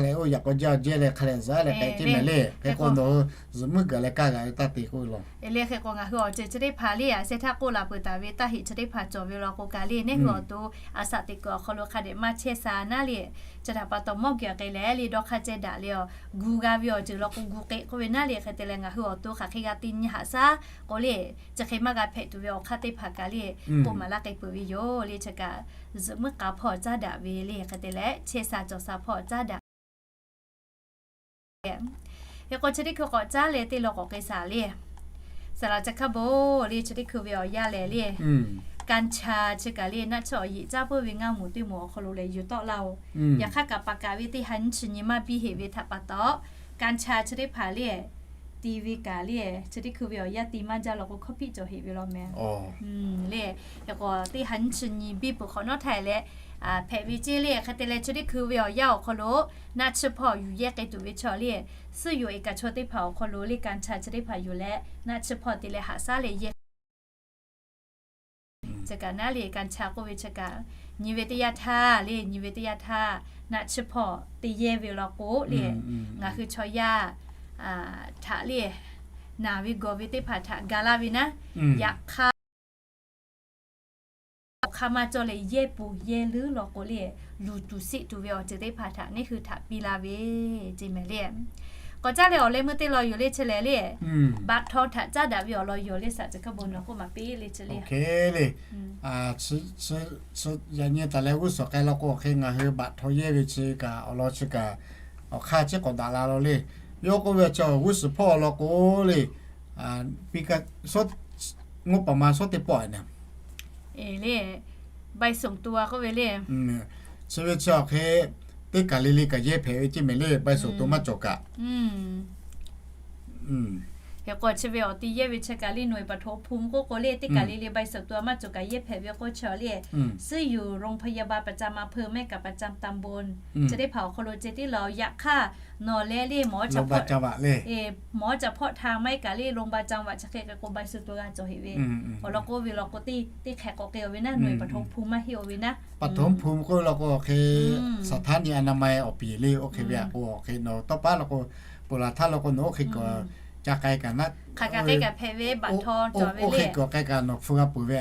Hk'a leh oˇ yaꞈ k'aw jaˇ jehˇ leh hk'a leh zuhꞈ leh k'ai ceˇ mehˍ le. Hk'e k'o nawˬ hui zuhꞈ muiˉ gaˬ leh kaˇ g'a ve taˇ te k'oˆ ve law. Le hk'e k'o ngaˬ hui awˬ ceuˬ chi teˇ hpaˍ le, a sheh htaˇ k'oˆ la peuˬ taˍ ve taˇ heˆ chi teˇ hpaˍ cawˬ ve law k'o kaꞈ le, neˇ hui awˬ to a shaꞈ teꞈ kuiˬ awˬ hk'aw lo hk'a dehꞈ maˇ chehˇ sha naˉ le. Chi htaꞈ pa taw mawˇ geh awˬ k'e leh le dawˇ hk'aˇ ceh daꞈ le, a gu g'a ve awˬ ceuˬ law k'o gu k'e k'oˆ ve naˉ le. Hk'e te leh ngaˬ hui awˬ to hk'aˬ hk'e g'a te nyi haꞈ shaˉ k'o le, chi hk'e maˇ g'a hpehꞈ tuˬ ve awˬ hk'aˇ teˇ hpaˍ kaꞈ le, k'oˆ maˍ laˇ k'ai peuˬ ve yoˬ le. Chi kaꞈ zuhꞈ muiˉ k'a hpawˇ caˉ daꞈ ve le. Hk'e te leh chehˇ sha cawˬ sha hpawˇ caˉ daꞈ Hk'e k'o chi teˇ hkui k'awꞈ caˉ leh teˇ law k'awꞈ k'ai shaˍ le. Saˍ laꞈ ca hkaˇ bon le, chi teˇ hkui ve awˬ yanˇ lehˬ le, กัญชา chi kaꞈ le naˆ tsuhˇ awˬ yeꞈ caˇ puiˉ ve ngaˇ moˍ teˇ moˍ awˬ hk'aw lo lehˬ yuˬ tawˆ laˇ oˬ. Yaꞈ hk'aˇ kaꞈ paˍ kaˍ ve teˇ ha nyiˇ chi nyi maˇ biˇ heˆ ve htaꞈ pa taw, กัญชา chi teˇ hpaˍ le, ti ve kaꞈ le, chi teˇ hkui ve awˬ yanˇ ti maˇ jaˇ law k'o hkawˇ hpiˆ cawˬ heˆ ve law meh. Le, hk'e k'o teˇ ha nyiˇ chi nyi biˇ peuˬ hk'awꞈ nawˉ htaˇ leh, a, hpehꞈ ve ceˇ le. Hk'e te leh chi teˇ hkui ve awˬ yanˇ awˬ hk'aw lo naˆ tsuhˇ hpawˇ yuˬ yehˇ k'ai tuˬ ve chaw le, suhˉ yoˬ eˍ kaꞈ chaw teˇ hpaˍ awˬ hk'aw lo le กัญชา chi teˇ hpaˍ yuˬ leh naˆ tsuhˇ hpawˇ te leh haꞈ shaˉ leh yehˇ Chi kaꞈ naˉ le กัญชา k'oˆ ve chi kaꞈ, nyi ve teˇ yanˇ htaˇ le, nyi ve teˇ yanˇ htaˇ naˆ tsuhˇ hpawˇ te yehˇ ve law k'o le, ngaˬ hui chaw yaˇ htaꞈ le, naˬ ve gawˬ ve teˇ hpaˍ htaꞈ ga laˇ ve naˉ, yaꞈ hk'aˇ awˬ hk'aˇ maˇ cawˇ leh yehˇ pon yehˇ leuˉ law k'o le, luˬ tuˬ sheˆ tuˬ ve awˬ ceuˬ teˇ hpaˍ htaꞈ neˇ hui htaꞈ piˇ laˇ ve ceˇ mehˍ le. K'awꞈ caˉ leh awˬ leh meuˇ teˇ law yoˬ le chi lehˬ le, บัตรทอง htaꞈ caˉ daꞈ ve awˬ lawn yoˬ le, saˍ ceh hkaˇ bon nawˬ k'oˆ maˍ piˇ le chi le. Yaꞈ nyi taˍ leh g'uˇ suhˍ k'ai law k'o hk'e ngaˬ hui บัตรทอง yehˇ ve chi kaꞈ awˬ lawn chi kaꞈ awˬ hk'aˇ chi k'awꞈ daꞈ la law le. Yawˇ k'oˆ ve chi g'uˇ suhˍ hpawˇ law k'o le, piˇ kaˇ, งบประมาณ shawˉ teˇ pawˆ a naˍ le, ใบส่งตัว k'oˆ ve le. Chi ve chi awˬ hk'e teˇ kaˬ le le kaꞈ yehˇ hpehꞈ ve ceˇ mehˍ le, ใบส่งตัว maˇ cawˬ kaꞈ. Hk'e k'o chi ve awˬ ti yehˇ ve chi kaꞈ le หน่วยปฐมภูมิ k'oˆ k'o le, teˇ kaˬ le le ใบส่งตัว maˇ cawˬ kaꞈ yehˇ hpehꞈ ve k'oˆ chi le, ซึ่งอยู่โรงพยาบาลประจำอำเภอ maˇ heˆ kaꞈ ประจำตำบล chi teˇ hpaˍ awˬ hk'aw lo ceh tiˉ laˬ. Yaꞈ hk'aˇ nawˬ leh le หมอเฉพาะทาง maˇ heˆ kaꞈ le โรงพยาบาลจังหวัด chi hk'e k'o ใบส่งตัว g'a cawˬ heˆ ve. Awˬ lawn k'oˆ ve law k'o teˇ teˇ hk'e k'awꞈ k'ai ve naˉ, หน่วยปฐมภูมิ maˇ heˆ oˬ ve naˉ. ปฐมภูมิ k'oˆ ve law k'o hk'e สถานีอนามัย awˬ piˍ le, oˇ hk'e ve a k'o hk'e nawˬ tawˇ paˉ law k'o, peuˬ laˬ htaˇ law k'o nawˬ oˇ hk'e kaꞈ ca k'ai kaꞈ naˉ, oˇ hk'e kaꞈ hpehꞈ ve บัตรทอง cawˬ ve le. Oˇ hk'e kaꞈ k'ai kaꞈ nawˬ hpu g'a peuˬ ve,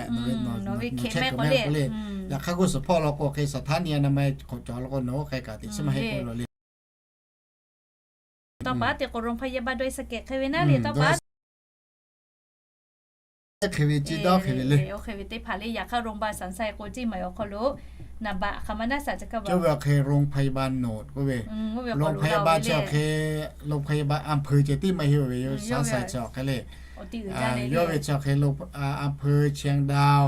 nawˬ ve hk'e mehˆ k'o le. Yaꞈ hk'aˇ g'uˇ suhˍ hpawˇ law k'o hk'e สถานีอนามัย k'awꞈ cawˬ law k'o nawˬ oˇ hk'e kaꞈ teꞈ chiˉ maˇ heˆ k'oˆ ve law le. Tawˇ paˉ te k'o โรงพยาบาลดอยสะเก็ด hk'e ve naˉ le, tawˇ paˉ hk'e ve chi dawˇ hk'e ve le. Oˇ hk'e ve teˇ hpaˍ le. Yaꞈ hk'aˇ โรงพยาบาลสันทราย k'o ceˇ maˬ awˬ hk'aw lo naˍ baꞈ hk'aˬ ma naˉ, saˍ ceh hkaˇ bon, oˇ ve awˬ hk'e โรงพยาบาลโนด k'oˆ ve, โรงพยาบาล chi awˬ hk'e โรงพยาบาล อำเภอ ceh tiˉ maˇ heˆ oˬ ve yoˬ, สันทราย chi awˬ hk'e le. Yawˇ ve chi awˬ hk'e อำเภอเชียงดาว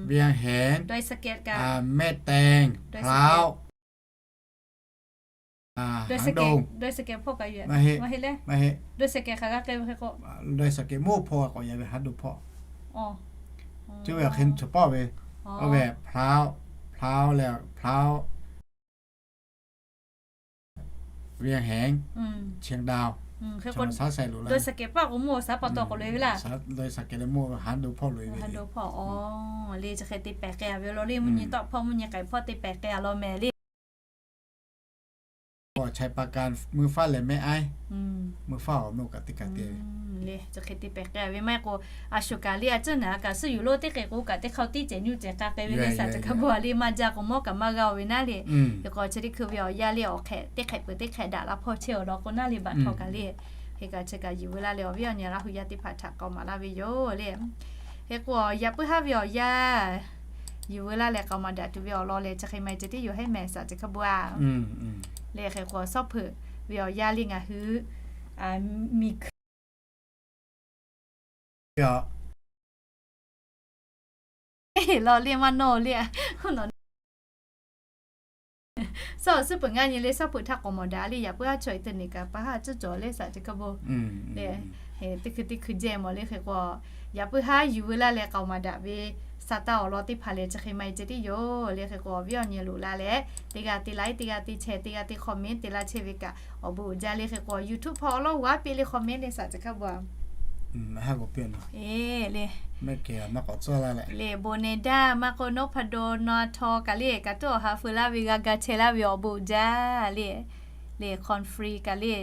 เวียงแหง แม่แตง พร้าว หางดง maˇ heˆ, maˇ heˆ, ดอยสะเก็ด moˇ hpawˇ k'awꞈ yaꞈ ve หางดง hpawˇ. Chi ve awˬ hk'e chaw pawˆ ve, oˇ ve พร้าว, พร้าว leh พร้าว เวียงแหง เชียงดาว hk'e k'o ดอยสะเก็ด paˆ k'o moˇ saˍ pa taw k'awꞈ loꞈ e ve laˇ. ดอยสะเก็ด leh moˇ หางดง hpawˇ loꞈ e ve. Hang dong hpawˇ, le chi hk'e te pehˬ k'ai a ve law le, mvuhˇ nyi tawˆ hpawˇ mvuhˇ nyi k'ai hpawˇ te pehˬ k'ai a law mehˍ le. Chaw pa ka mvuhˇ faˉ leh mehˆ aiˉ, mvuhˇ faˉ awˬ moˇ kaꞈ teˇ kaꞈ te le, chi hk'e te pehˬ k'ai a ve maˇ heˆ k'o, a shuˍ kaꞈ le a cuˉ naˍ kaꞈ suhˉ yuˬ lo teˇ hk'e k'o kaꞈ teˇ hk'aˇ tiˉ cehˬ nyuˇ cehˬ k'a k'ai ve le, saˍ ceh hkaˇ bon a le maˇ jaˇ k'o mawˇ kaꞈ maˇ g'a oˬ ve naˉ le. Hk'e k'o chi teˇ hkui ve awˬ yanˇ le awˬ hk'e teˇ hk'e peuˬ teˇ hk'e daꞈ la hpawˇ chehˇ awˬ lawn k'o naˉ le, บัตรทอง kaꞈ le. Hk'e kaꞈ chi kaꞈ yuˬ veu laˇ leh awˬ viˉ awˬ nyi Laˇ huˍ yaˇ teˇ hpaˍ htaꞈ k'aoˍ maˍ laˇ ve yoˬ le. Hk'e k'o yaꞈ puiˉ haˉ ve awˬ yanˇ yuˬ veu laˇ leh k'aoˍ maˍ daꞈ tuˬ ve awˬ lawn leh chi hk'e maˇ heˆ ceh tiˉ yoˬ heˆ mehˍ, saˍ ceh hkaˇ bon a. Le hk'e k'o sawˉ hpeuꞈ ve awˬ yanˇ le ngaˬ hui miˬ hkuiˬ law le maˇ nawˇ le, sawˉ suhˉ peuˬ ngaˇ nyi le sawˉ hpeuꞈ htaˇ k'aoˍ maˍ daꞈ le, yaꞈ puiˉ haˉ chaw e teˇ nyi kaꞈ pa haˉ cuˉ cawˬ le, saˍ ceh hkaˇ bon le. Teˇ hkui teˇ hkui jehˇ mawˬ le. Hk'e k'o yaꞈ puiˉ haˉ yuˬ veu laˇ leh k'aoˍ maˍ daꞈ ve sa taˇ awˬ lawn teˇ hpaˍ leh chi hk'e maˇ heˆ ceh tiˉ yoˬ le. Hk'e k'o awˬ viˉ awˬ nyi loꞈ la leh teˇ g'aˇ te like, teˇ g'aˇ te share, teˇ g'aˇ te comment te laˇ chehˇ ve kaꞈ awˬ bon uiˍ jaˇ le. Hk'e k'o YouTube hpawˇ awˬ lawn g'a piˇ le comment le, saˍ ceh hkaˇ bon a. Le, maˇ k'awꞈ tcuhˉ laˇ le, bon ne daˇ maˇ k'oˆ, nawˉ hpa daw naw a htaw kaꞈ le kaꞈ tuˉ awˬ ha feu laˇ ve g'a ga chehˇ laˇ ve awˬ bon uiˍ jaˇ le. le คอนฟรี kaꞈ le,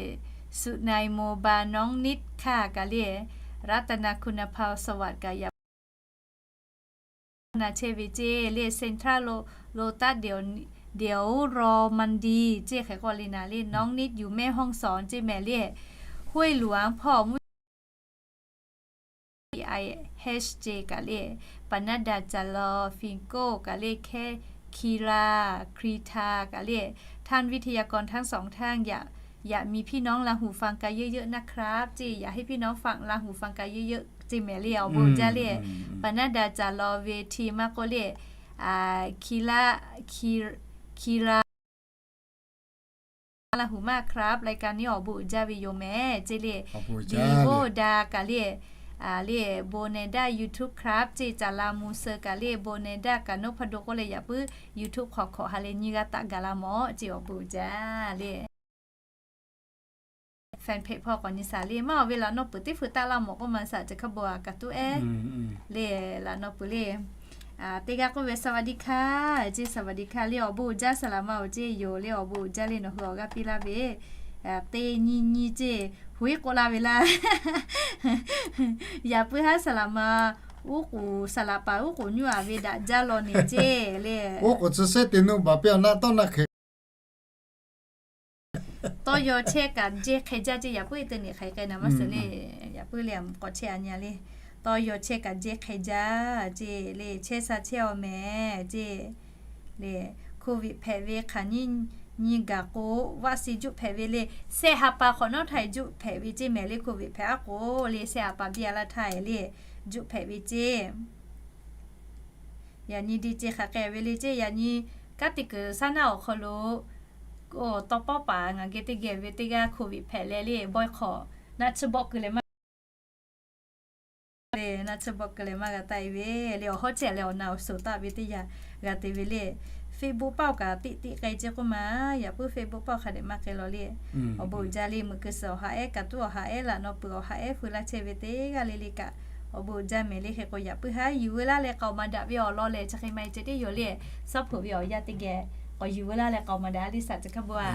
สุนัย โมบาย น้องนิด kaꞈ le, รัตนาคุณภา สวัสดิ์ kaꞈ yaꞈ na chehˇ ve ceˇ le, เซ็นทรัลโลตัส เดี๋ยวรอมันดี ceˇ hk'e k'oˆ le naˍ le, น้องนิด อยู่แม่ฮ่องสอน ceˇ mehˍ le, ห้วยหลวง พ่อ ไอเอชเจ kaꞈ le, ปนัดดา จ๋าลอ ฟิงโก้ kaꞈ le, แค่ คีรา ครีทา kaꞈ le, ท่านวิทยากรทั้งสองท่าน อยากมีพี่น้องลาหูฟังกันเยอะๆนะครับ ceˇ, อยากให้พี่น้องฟังลาหูฟังกันเยอะๆ ceˇ mehˍ le, awˬ bon uiˍ jaˇ le, ปนัดดา จ๋าลอ เวที maˇ k'oˆ le, คีรา คีรา ลาหูมากครับ รายการนี้ awˬ bon uiˍ jaˇ ve yoˬ mehˍ ceˇ le, ดีโวดา kaꞈ le, le โบแนด้า YouTube ครับ ceˇ, จ๋าลา มูเซอร์ kaꞈ le, โบแนด้า kaꞈ นพดล k'oˆ leh yaꞈ puiˉ YouTube hk'aw hk'awꞈ ha leh nyi g'a taˆ gaˬ la mawˬ ceˇ, awˬ bon uiˍ jaˇ le. Fan page hpawˇ k'awꞈ nyi shaˍ le, maˇ awˬ ve laꞈ naw peuˬ teˇ hpu taˆ laˇ mawˬ k'oˆ ma shaˍ, chi hk'a bon a kaꞈ tuˉ ehˉ le, laꞈ naw peuˬ le. Teˇ g'aˇ k'oˆ ve สวัสดีค่ะ ceˇ, สวัสดีค่ะ le, awˬ bon uiˍ jaˇ saˍ laꞈ ma-oˬ ceˇ yoˬ le, awˬ bon uiˍ jaˇ le, nawˬ hui awˬ g'aˇ piˇ laˇ ve teˇ nyi nyi ceˇ, huiˉ k'oˆ laˇ ve laˇ. Yaꞈ puiˉ haˉ saˍ laꞈ ma, uˉ k'oˍ saˍ laꞈ paˍ uˉ k'oˍ nyuˇ a ve daꞈ jaˇ law neˬ ceˇ le. Uˉ k'oˍ tcuh shehˉ te nuˇ baˬ piˇ awˬ na tawˇ na hk'e Tawˇ yaw chehˇ kaꞈ jehˇ hk'e jaˇ ceˇ, yaꞈ puiˉ te neꞈ hk'aiˍ k'ai naˍ maˇ suhˍ le. Yaꞈ puiˉ le a mvuhˇ k'awꞈ chehˇ a nyi a le. Tawˇ yaw chehˇ kaꞈ jehˇ hk'e jaˇ ceˇ le, chehˇ sha chehˇ awˬ mehˍ ceˇ le. โควิด hpehꞈ ve hk'aˬ nyiˇ nyi gaˬ k'o, วัคซีน juˆ hpehꞈ ve le. Shehˆ ha pa hk'awꞈ nawˉ htaiˍ juˆ hpehꞈ ve ceˇ mehˍ le, โควิด hpehꞈ aˉ k'o le, shehˆ ha pa biˇ a laˇ htaiˍ le, juˆ hpehꞈ ve ceˇ. Yaꞈ nyi de ceˇ hk'aˬ k'ai ve le ceˇ, yaꞈ nyi kanˉ te kuiˬ shaˉ naˆ awˬ hk'aw lo, tawˇ pawˆ paˍ ngaˬ geh teˇ geh ve teˇ g'aˇ โควิด hpehꞈ leh le, บอยคอต naˆ tsuhˇ bawˆ keu leh maˇ le, naˆ tsuhˇ bawˆ keu leh maˇ g'a taˆ e ve le, awˬ hawˉ chehˇ leh awˬ na awˬ shoˍ taˆ ve teˇ yanˇ g'a te ve le. Facebook paˆ kaꞈ tiꞈ tiꞈ k'ai ceˇ k'oˆ ma, yaꞈ puiˉ Facebook paˆ hk'a dehꞈ maˇ k'ai law le. Awˬ bon uiˍ jaˇ le, meuꞈ keu suhˍ awˬ ha ehˉ, kaꞈ tuˉ awˬ ha ehˉ, laꞈ naw peuˬ awˬ ha ehˉ, fu laˇ chehˇ ve teˇ g'aˇ le le kaꞈ, awˬ bon uiˍ jaˇ mehˍ le. Hk'e k'o yaꞈ puiˉ haˉ yuˬ veu laˇ leh k'aoˍ maˍ daꞈ ve awˬ lawn lehˬ, chi hk'e maˇ heˆ ceˇ teˇ yoˬ le. Suhˉ hpeuꞈ ve awˬ yanˇ teˇ geh k'awꞈ yuˬ veu laˇ leh k'aoˍ maˍ daꞈ le shaˍ, chi hk'a bon a.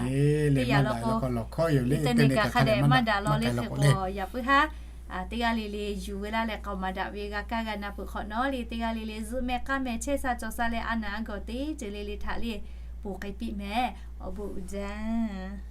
Teˇ yanˇ law k'o, internet kaꞈ hk'a dehꞈ maˇ daꞈ law le. Hk'e k'o yaꞈ puiˉ haˉ teˇ g'aˇ le le yuˬ veu laˇ leh k'aoˍ maˍ daꞈ ve g'a kaˇ g'a na peuˬ hk'awꞈ nawˉ le, teˇ g'aˇ le le zuhˆ meh k'aˉ meh chehˇ sha cawˬ sha leh a naˍ a gawˬ teˇ ceuˬ le le htaꞈ le ponˬ k'ai piˇ mehˍ. Awˬ bon uiˍ jaˇ.